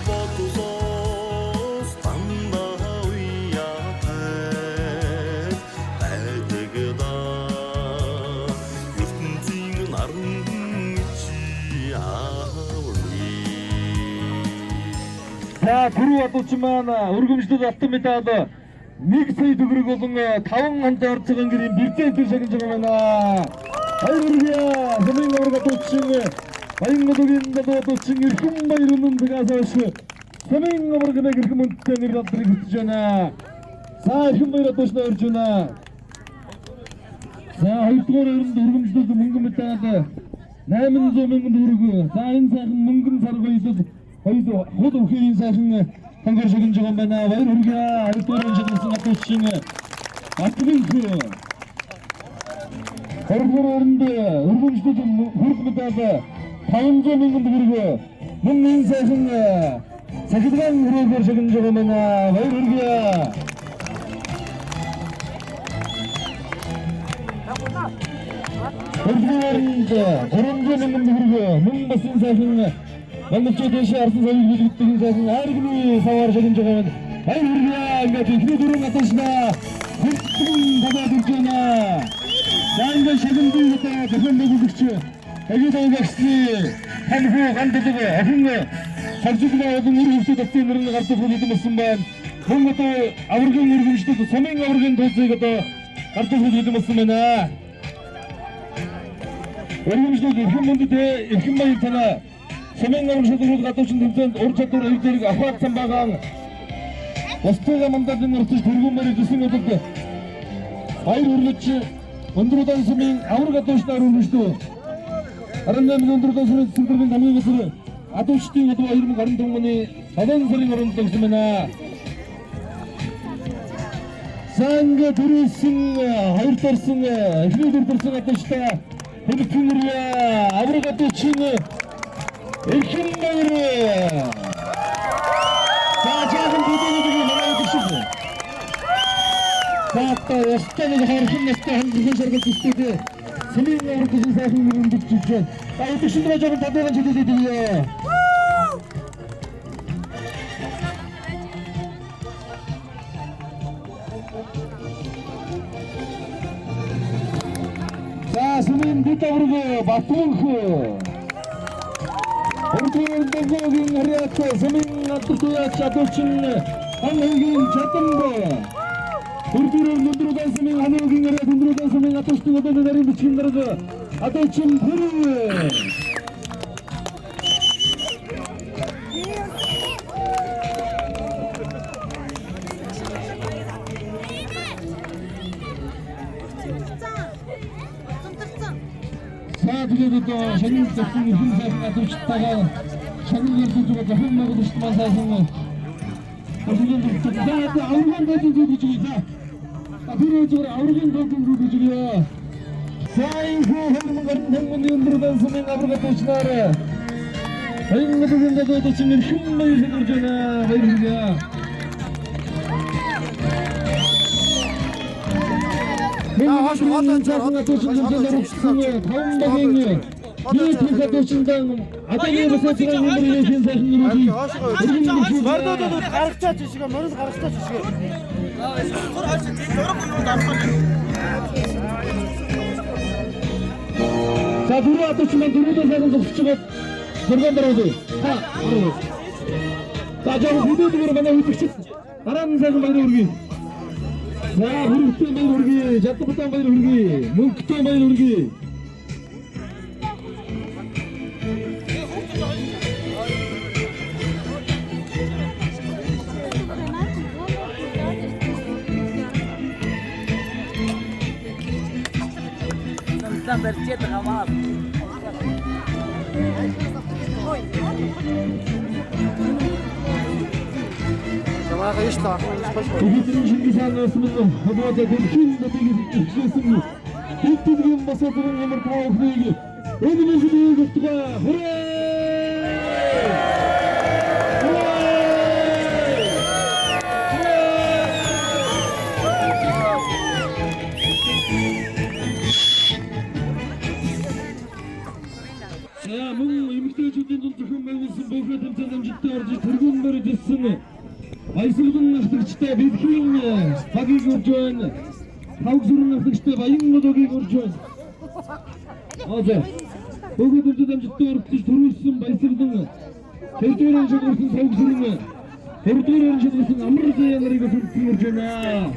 Бодлоос дандаа уяатай байдаг да, ертөнцийн наран чи ааврын.
За түрүү адуучин маань өргөмжлөл алтан медаль 1 сая төгрөг болон 5 хонтой орцгон гэрийн бэрзээ төр шагнаж байгаа байна. Баяр хүргэе. Сумын аварга адуучин Баян голын адуучин Эрхэм баяр үнэн цагаас хойш Сумын аварга нэг эрхэм хүндтэй нэр алдрыг хүртэж байна. За эрхэм баяр адуучнаа урьж байна. За хоёрдугаар өрөнд өргөмжлөл мөнгөн медаль 800 мянган төгрөг. За энэ сайхан мөнгөн сар гоёлол хоёр хул өвхийн сайхан хонгор шагнаж байгаа юм байна. Баяр хүргэе. Хоёрдугаар өрөнд шагнасан адуучин Батгын Хоёрдугаар өрөнд өргөмжлөл хүрх медаль 500 мянган төгрөг. Мөн энэ сайхан цахилгаан хүрээгээр шагнаж байгаа юм байна. Баяр хүргэе. Хоёрдугаар өрөнд 300 мянган төгрөг. Мөн бас энэ сайхан монголчууд дэшээ арсан савыг бэлгэдэг энэ сайхан аргины саваар шагнаж байгаа юм. Баяр хүргэе. Ингээд эхний дөрөв адуучнаа хүртэн татаад ирж байна. За ингээд шагналыг одоо зохион байгуулагч Агид агсны ханхуу гандлаг охин саржиглаа болон үр хөвсөд авсан нэр нь гардаг хэдэн болсон байна. Мөн одоо аваргын өргөмжлөл сумын аваргын тооцоог одоо гардаг хэдэн болсон байна. Өргөмжлөл эрхэм мөндөд эрхэм баяр танаа сумын аварга шалгаруулах гадуучин тэмцээнд ур чадвар эв зэрэг ахуйдсан байгаа. Бусдыгаа мандатын орцож тэргүүмээр ирсэн удад баяр хүргэж өндөр удаан сумын аварга гадуучнаар өргөмжлөө. 18 өндөр удаан сумын цэцэг дэргийн хамгийн газар Адуучдын өдөр 2024 оны 7 сарын 17 гэсэн байна. Санг дөрвсөн хоёр дорсон эхний дөрвсөн адуучлаа. Хөлтөн мөрөө авраг адуучин эрхэм баяр. За жаахан бүдүүнийг манай үзэгч. За одоо ястаа нэг хархан настай хангах шаргал төстэй. Сэмийн авраг гэсэн сайхан юм бичиж байна. За үзэгчид маань жоохон тодорхой чиглэлээд ирье. За сумын дэд авраг Батмөнх. Өргөн хариат сумын адууч адуучин хангийн чадамб. Өргөн өндрөдөн сумын хангийн хариат өндрөдөн сумын адуучдын өдөөний нарийн бичгийн дарга адуучин Пүрв. За тэгээд одоо шагнал зохион эрхэм сайхан адуучтайгаа шагнал ярьж байгаа зохион байгуулагч маань сайхан зохион байгуулалт. За одоо аврагын дээд зүйл гэж үгүй. За тэр зүгээр аврагын дээд зүйл гэж үгүй. За энэ 2025 оны өндөр сумын авраг адуучнаар энэ нэгэн адуучин эрхэм баяр хүргэж байна. Баяр хүргье.
Хоош хоолой
сайхан адуучин таван багийн нийт адуучиндан адууны босооцгоо нэмрийн сайхан нэрийг
Мордод гаргацаа жишгээ морд гаргацаа жишгээ.
За дөрөв адуучин маань дөрөвдөө сайхан зогсож байгаа 6 даруй. Та. За жоохон хөдөөдгөр манай үзэгчид дараа нь сайхан баяр хүргэе. За бүрэгтэй баяр хүргэе, жадбатан баяр хүргэе, мөнгөтэй баяр хүргэе.
За манайха иш л авах биш.
Бидний шингэн санаас минь хобоодоо дэлхийн нутгийг ихлээсэн дэлхийн босоод ямар та бүхнийг энэ мэхлийг утгаа хүрээ. За мөн эмэгтэйчүүдийн дунд зохион байгуулсан бөөхөө тэмцээн амжилттай орж тэргүүн мөрөд ирсэн Баясгалан ахлагчтай Бэлхийн багийг урьж байна. Тавгсүрэн ахлагчтай Баян модогийг урьж байна. Аа за. Бөөхөө тэмцээн амжилттай оролцож төрүүлсэн Баясгалан тэрдүүрэн шалгарсан Тавгсүрэн гуравдугаар шалгарсан Амар заяа нарыг хүртэн урьж байна.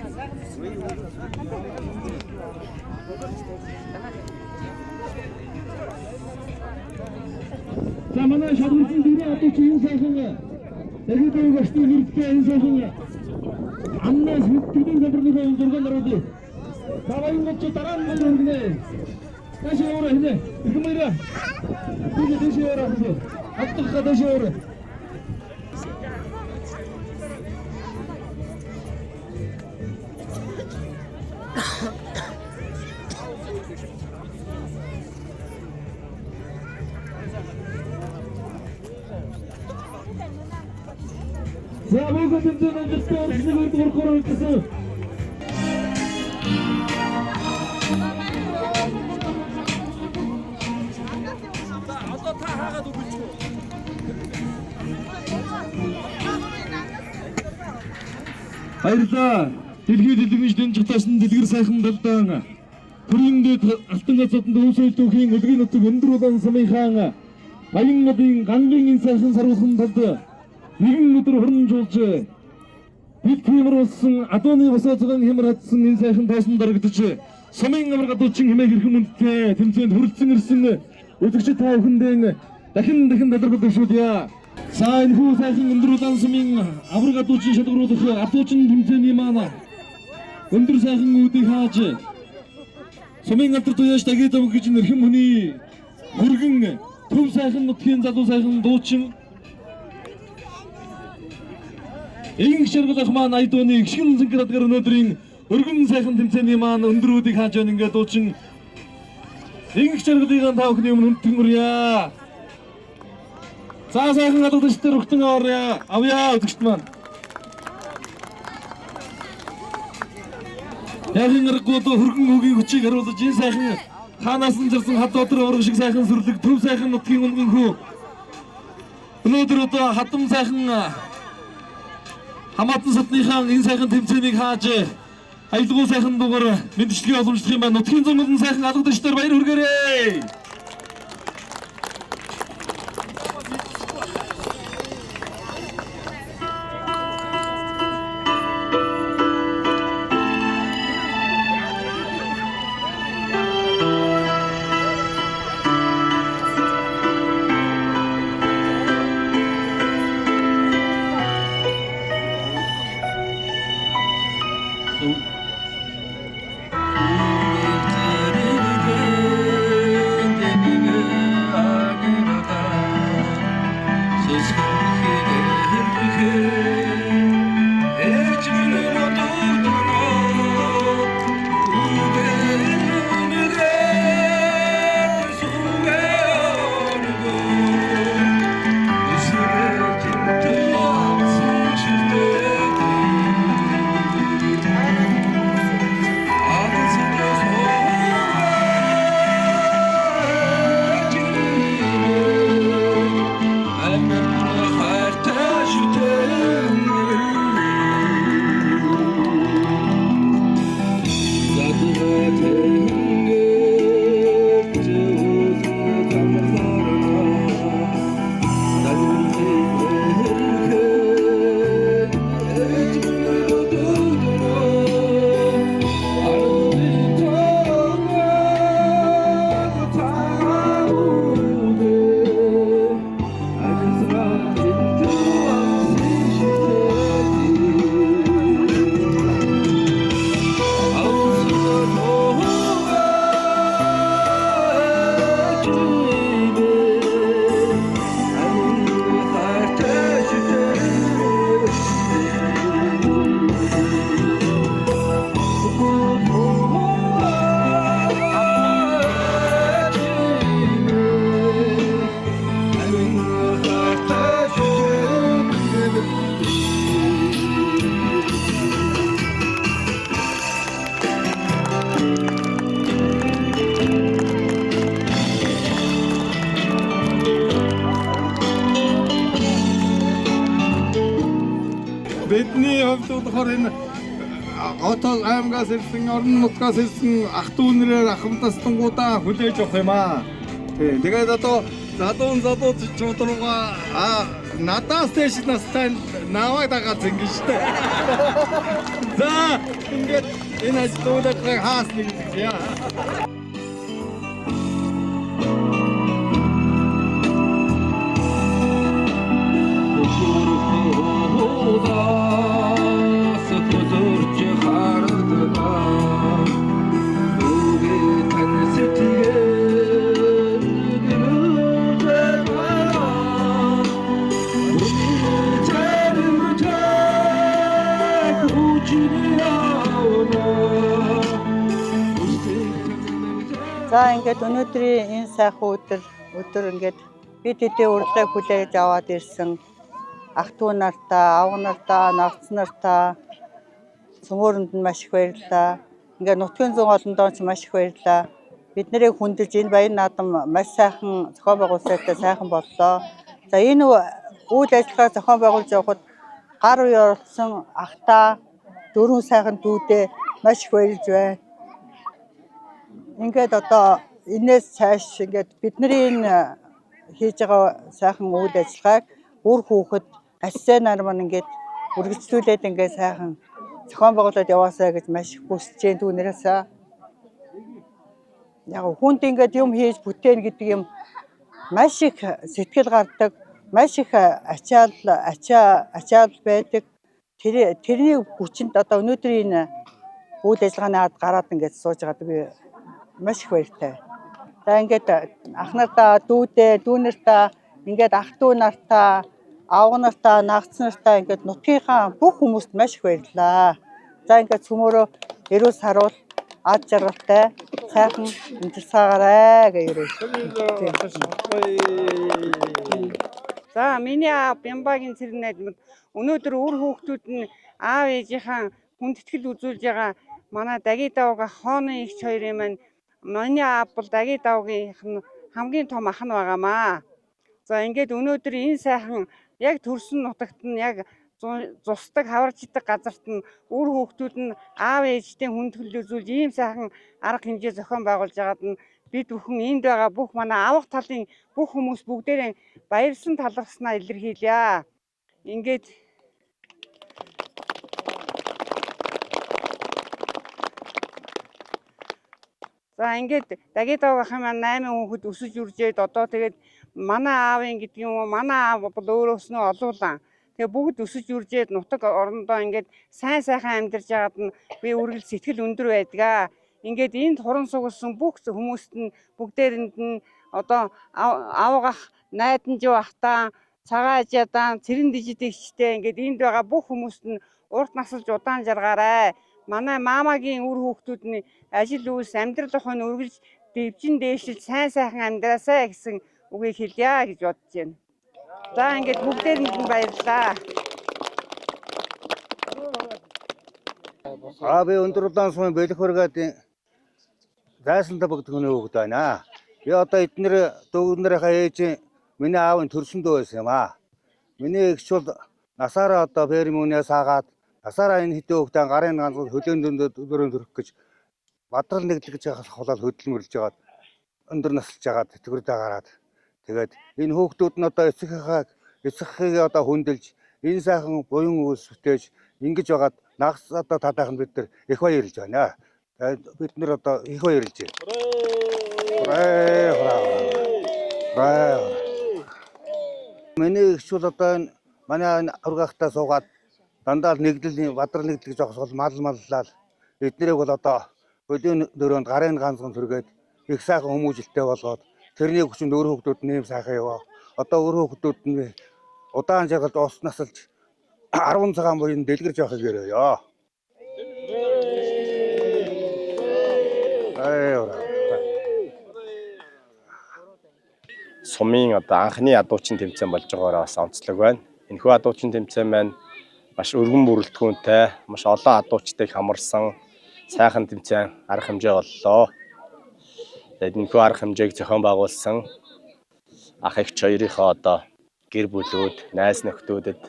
За манай шалгарсан дөрвөн адууч энэ сайхан Тэгэхдээ гашны нэртэй энэ сайхан амнаас хөтгөний самбарлага 6 даруй. За баян гоч дараа нь өргөнө. Дэш яваарай хинэ. Эрхэм баяраа. Дэш дэш яваарай хинэ. Хатгаа дэш яваарай. За бүгд тэмцээн амжилттай орсон өргөр хүргэсэн.
Одоо та хаагаад өгч үү?
Баярлалаа. Дэлхийд дэлгэмж дэнжих ташин дэлгэр сайхан далдаан. Төрийн дэд алтан газууданд өв соёл түүхийн өлгийн нутаг өндөр улаан сумынхаа Баян модын гангийн энэ сайхан сарвалхан талд нэгэн өдөр хөрнжуулж бид хэмэр болсон адууны босооцгон хэмэр хадсан энэ сайхан тоосон дарагдаж сумын аварга адуучин хэмээх эрхэм хүндтэй тэмцээнд хүрэлцэн ирсэн үзэгчид та бүхэндээ дахин дахин талархал дэвшүүлье. За энэ хүү сайхан өндөр улаан сумын аварга адуучин шалгаруулах адуучин тэмцээний маань өндөр сайхан үүдийг хааж сумын алдар туяаш дагий зов гэж нэрхэм хүний хүргэн Төв сайхан нутгийн залуу сайхан дуучин Инг шаргалах маань Айдууны гişгэн зинкрадгар өнөөдрийн өргөн сайхан тэмцээний маань өндрүүдийг хааж байна ингээд дуучин Инг шаргалын та бүхний өмнө хүндтгэн өрье. За сайхан гадагш дээр өгтөн авъя. Авъя үзэгчд маань. Ягийн аргагүй одоо хөргөн хөгийн хүчийг харуулж энэ сайхан хаанаас нь зарсан хад дотор авраг шиг сайхан сүрлэг төв сайхан нутгийн үнгэн хүү. Өнөөдөр одоо хадам сайхан хамаатан садныхаа энэ сайхан тэмцээнийг хааж аялгау сайхан дугаар мэдчилгээ боломжлох юм байна. Нутгийн зам сайхан алгадагч нар баяр хүргээрэй.
Бидний хувьд болохоор энэ Готол аймгаас ирсэн, орон нутгаас ирсэн ах トゥ нараар ахмадстангуудаа хүлээж авах юм аа. Тийм. Тэгээд одоо залуун залуучууд руугаа надаас дээш настай наваа дагаад зингэн штэ. За ингээд энэ ажлуудыг хаас нэг яа.
За ингээд өнөөдрийн энэ сайхан өдөр ингээд бид хэдийн урилгыг хүлээж аваад ирсэн ах トゥ нартаа, авга нартаа, нагц нартаа цөмөрөнд нь маш их баярлалаа. Ингээд нутгийн зүүн олондоо ч маш их баярлалаа. Бид нарыг хүндэлж энэ баян наадам маш сайхан зохион байгуулсантай сайхан боллоо. За энэ үйл ажиллагаа зохион байгуулж явахад гар үе оролцсон ахтаа дөрвөн сайхан дүүдээ маш их баярлж байна. Ингээд одоо энэс цааш ингээд бидний энэ хийж байгаа сайхан үйл ажиллагааг үр хүүхэд альсаа нар маань ингээд үргэлжлүүлээд ингээд сайхан зохион байгуулад яваасаа гэж маш их хүсэж байна түүнээсээ. Яг хүнд ингээд юм хийж бүтээн гэдэг юм маш их сэтгэл гардаг, маш их ачаал ачаа ачаал байдаг. Тэрний хүчинд одоо өнөөдрийн энэ үйл ажиллагааны ард гараад ингээд сууж байгаад би маш их баяртай. За ингээд ах нартаа дүүдээ, дүү нартаа ингээд ах дүү нартаа, авга нартаа, нагц нартаа ингээд нутгийнхаа бүх хүмүүст маш их баярлалаа. За ингээд цөмөөрөө эрүүл саруул ад жаргалтай сайхан амьдарцгаагаарай гэж ерөөе.
За миний аав Бямбагийн цэрэг найдмар өнөөдөр үр хүүхдүүд нь аав ээжийнхаа хүндэтгэл үзүүлж байгаа манай Даги давга хооны эгч хоёрын маань миний аав бол Даги давгийнх нь хамгийн том ах нь байгаамаа. За ингээд өнөөдөр энэ сайхан яг төрсөн нутагт нь яг зусдаг хаварчдаг газарт нь үр хүүхдүүд нь аав ээжтэй хүндэтгэл үзүүлж ийм сайхан арга хэмжээ зохион байгуулж байгаад нь бид бүхэн энд байгаа бүх манай авах талын бүх хүмүүс бүгдээрээ баярлсан талархснаа илэрхийлье. Ингээд За ингээд Дагидав ахын маань 8 хүүхэд өсөж үржээд одоо тэгээд манай аавын гэдэг юм уу манай аав бол өөрөөс нь олуулаа. Тэгээ бүгд өсөж үржээд нутаг орондоо ингээд сайн сайхан амьдарч байгаад нь би үргэлж сэтгэл өндөр байдгаа. Ингээд энд хуран сугалсан бүх хүмүүст нь бүгдээрэнд нь одоо авгах найданжив ахтаа цагаан ажаадаа цэрэн дижидэгчтэй ингээд энд байгаа бүх хүмүүст нь урт насалж удаан жаргаарай. Манай маамагийн үр хүүхдүүд нь ажил үйлс амьдрал ухаан үргэлж дэвжин дээшилж сайн сайхан амьдраасай гэсэн үгийг хэлье гэж бодож байна. За ингээд бүгдээрэнд нь баярлалаа.
Аа би өндөр улаан сумын бэлэх хүргээд зайсан табагд хүний хүүхэд байна. Би одоо эднэр дүүнэрийнхаа ээж миний аавын төрсөн дүү байсан юм аа. Миний эгч бол насаараа одоо фермүнээс агаад насаараа энэ хэдэн хүүхдээ гарын ганц хөлөөнд дөрөв төрөх гэж бадрал нэгдэл гэж хулаад хөдөлмөрлөж жагаад өндөр насалж жагаад тэтгэврдээ гараад тэгээд энэ хүүхдүүд нь одоо эцэгийнхаа эцэгхийг одоо хүндэлж энэ сайхан буян үйлс бүтээж ингэж байгаад нагас одоо талаах нь бид нар их баярлж байна. Бид нар одоо их баярлж байна. Хураа хураа. Хураа. Миний эгч бол одоо энэ манай энэ аврагтаа суугаад дандаа л нэгдэл бадрал нэгдэл гэж зогсоол мал маллал эднэрийг бол одоо хөлийн дөрөөнд гарын ганцхан төргээд их сайхан хүмүүжилттэй болгоод тэрний хүчинд өөр хүүхдүүд нь ийм сайхан яваа. Одоо өөр хүүхдүүд нь удаан жаргалд ус насалж 10 цагаан буян дэлгэрж явахыг өрөөё. Аа.
Сумын одоо анхны адуучин тэмцээн болж байгаараа бас онцлог байна. Энэхүү адуучин тэмцээн маань маш өргөн бүрэлдэхүүнтэй, маш олон адуучдыг хамарсан сайхан тэмцээн арга хэмжээ боллоо. Тэгээд энэхүү арга хэмжээг зохион байгуулсан ах эгч хоёрынхоо одоо гэр бүлүүд, найз нөхдүүдэд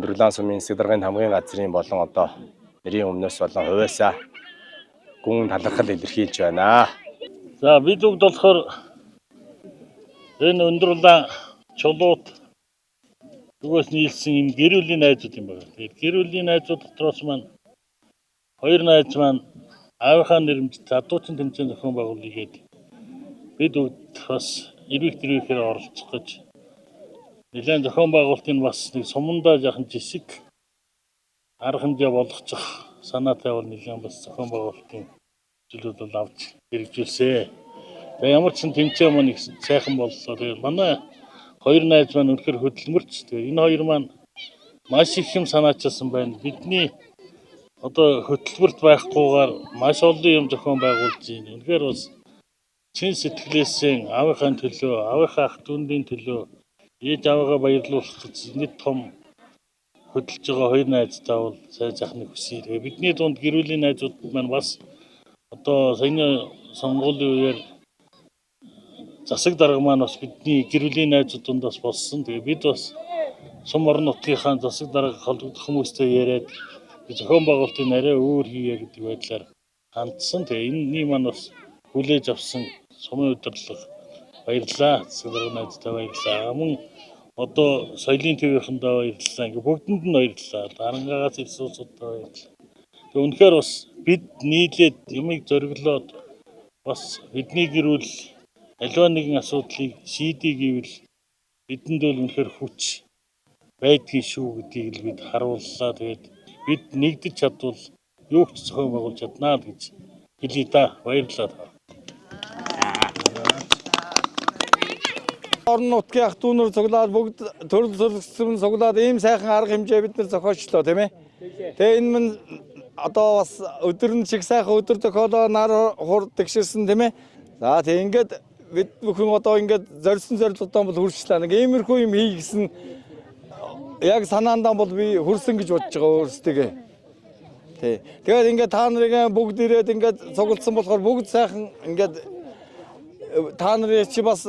Өндөрлөн сумын засаг даргын хамгийн газрын болон одоо нэрийн өмнөөс болон хувиасаа гүн талархал илэрхийлж байна.
За бид бүгд болохоор энэ өндөр улаан чулуут зүгээс нийлсэн юм гэр бүлийн найзууд юм байна. Тэгээд гэр бүлийн найзууд дотроос маань хоёр найз маань аавынхаа нэрмжит адуучин тэмцээн зохион байгуулъя гээд бид бүгд бас эрвих дэрвихээр оролцох гэж нэлээд зохион байгуулалтын бас нэг сумандаа жаахан жишг арга хэмжээ болгочих санаатай бол нэлээд бас зохион байгуулалтын зүйлүүд бол авч хэрэгжүүлсэ. Тэгээ ямар ч сан тэмцээн маань их сайхан боллоо. Тэгээд манай хоёр найз маань үнэхээр хөдөлмөрч. Тэгээ энэ хоёр маань маш их юм санаачилсан байна. Бидний одоо хөтөлбөрт байхгүйгээр маш олон юм зохион байгуулж байна. Үнэхээр бас чин сэтгэлээсээ аавынхаа төлөө, аавынхаа ах дүүндийн төлөө ээж аавыгаа баярлуулах гэж нэг том хөдөлж байгаа хоёр найзтай бол сайн сайхныг хүсье. Тэгээ бидний дунд гэр бүлийн найзууд маань бас одоо саяны сонгуулийн үеэр засаг дарга маань бас бидний гэр бүлийн найзууд дунд бас болсон. Тэгээ бид бас сум орон нутгийнхаа засаг дарга холбогдох хүмүүстэй яриад зохион байгуулалтын арай өөр хийе гэдэг байдлаар хандсан. Тэгээ энэний маань бас хүлээж авсан сумын удирдлага баярлалаа. Засаг дарга найздаа баярлалаа. Мөн одоо соёлын төвийнхэндээ баярлалаа. Ингээ бүгдэнд нь баярлалаа. Дарангаагаас ирсэн улсуудаа баярлалаа. Тэгээ үнэхээр бас бид нийлээд юмыг зориглоод бас бидний гэр бүл аливаа нэгэн асуудлыг шийдье гэвэл бидэнд бол үнэхээр хүч байдгийг шүү гэдгийг л бид харууллаа. Тэгээд бид нэгдэж чадвал юу ч зохион байгуулж чаднаа л гэж хэлье да. Баярлалаа.
Орон нутгийн ах дүү нар цуглаад бүгд төрөл төрөлсөн цуглаад ийм сайхан арга хэмжээ бид нар зохиочлоо, тийм ээ. Тэгээ энэ мань одоо бас өдөр нь шиг сайхан өдөр зохиолоо нар хур тэгшэрсэн, тийм ээ. За тэг ингээд бид бүхэн одоо ингээд зорьсон зорилгодоо бол хүрчлээ. Нэг иймэрхүү юм хий гэсэн яг санаандаа бол би хүрсэн гэж бодож байгаа өөрсдөө. Тий. Тэгээд ингээд та нарыг бүгд ирээд ингээд цуглдсан болохоор бүгд сайхан ингээд та нарын чи бас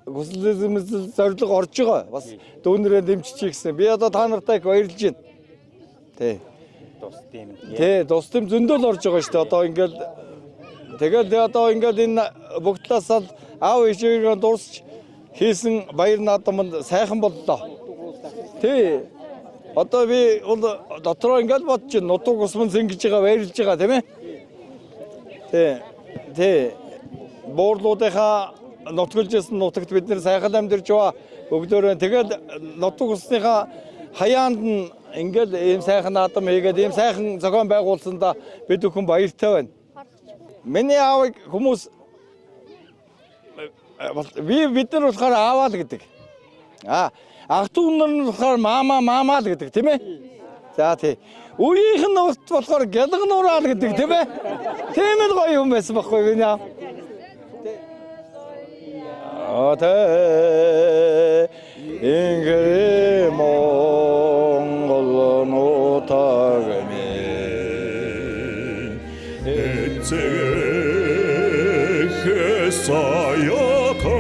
хүсэл зорилго орж байгаа. Бас дүүнрээ дэмжиж гэсэн. Би одоо та нартай их баярлж байна. Тий. Тий, тус дэм зөндөл орж байгаа шүү дээ. Одоо ингээд тэгэл одоо ингээд энэ бүх талаас л аав ээжээ дурсч хийсэн баяр наадам сайхан боллоо. Тий. Одоо би бол дотроо ингээд бодож байна. Нутаг усман зингэж байгаа, баярлж байгаа, тийм ээ. Тий. Тий. Буурлуудынхаа нутгалж исэн нутагт бид нэр сайхан амьдарч байгаа. Бүгдөө тэгэл нутаг усныхаа хаяанд нь ингээд ийм сайхан наадам хийгээд ийм сайхан зохион байгуулсандаа бид бүхэн баяртай байна. Миний аавыг хүмүүс бид нар болохоор ааваа л гэдэг. Аа, ах дүү нар нь болохоор маама маамаа л гэдэг, тийм ээ. За тий. Үеийнх нь урт болохоор гялгнуураа л гэдэг, тийм ээ. Тийм л гоё юм байсан байхгүй миний аав. Тэ Ингэри Монгол нутаг минь
Эцэг саята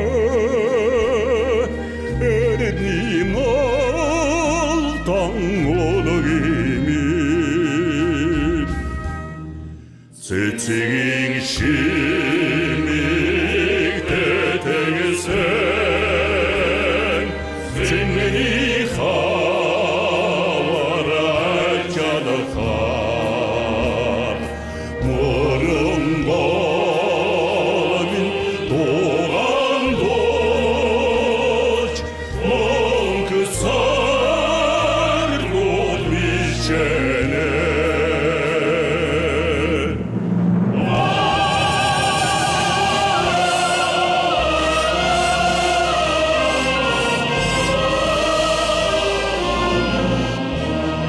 эрдний нолтон ологимин цэцгийн шин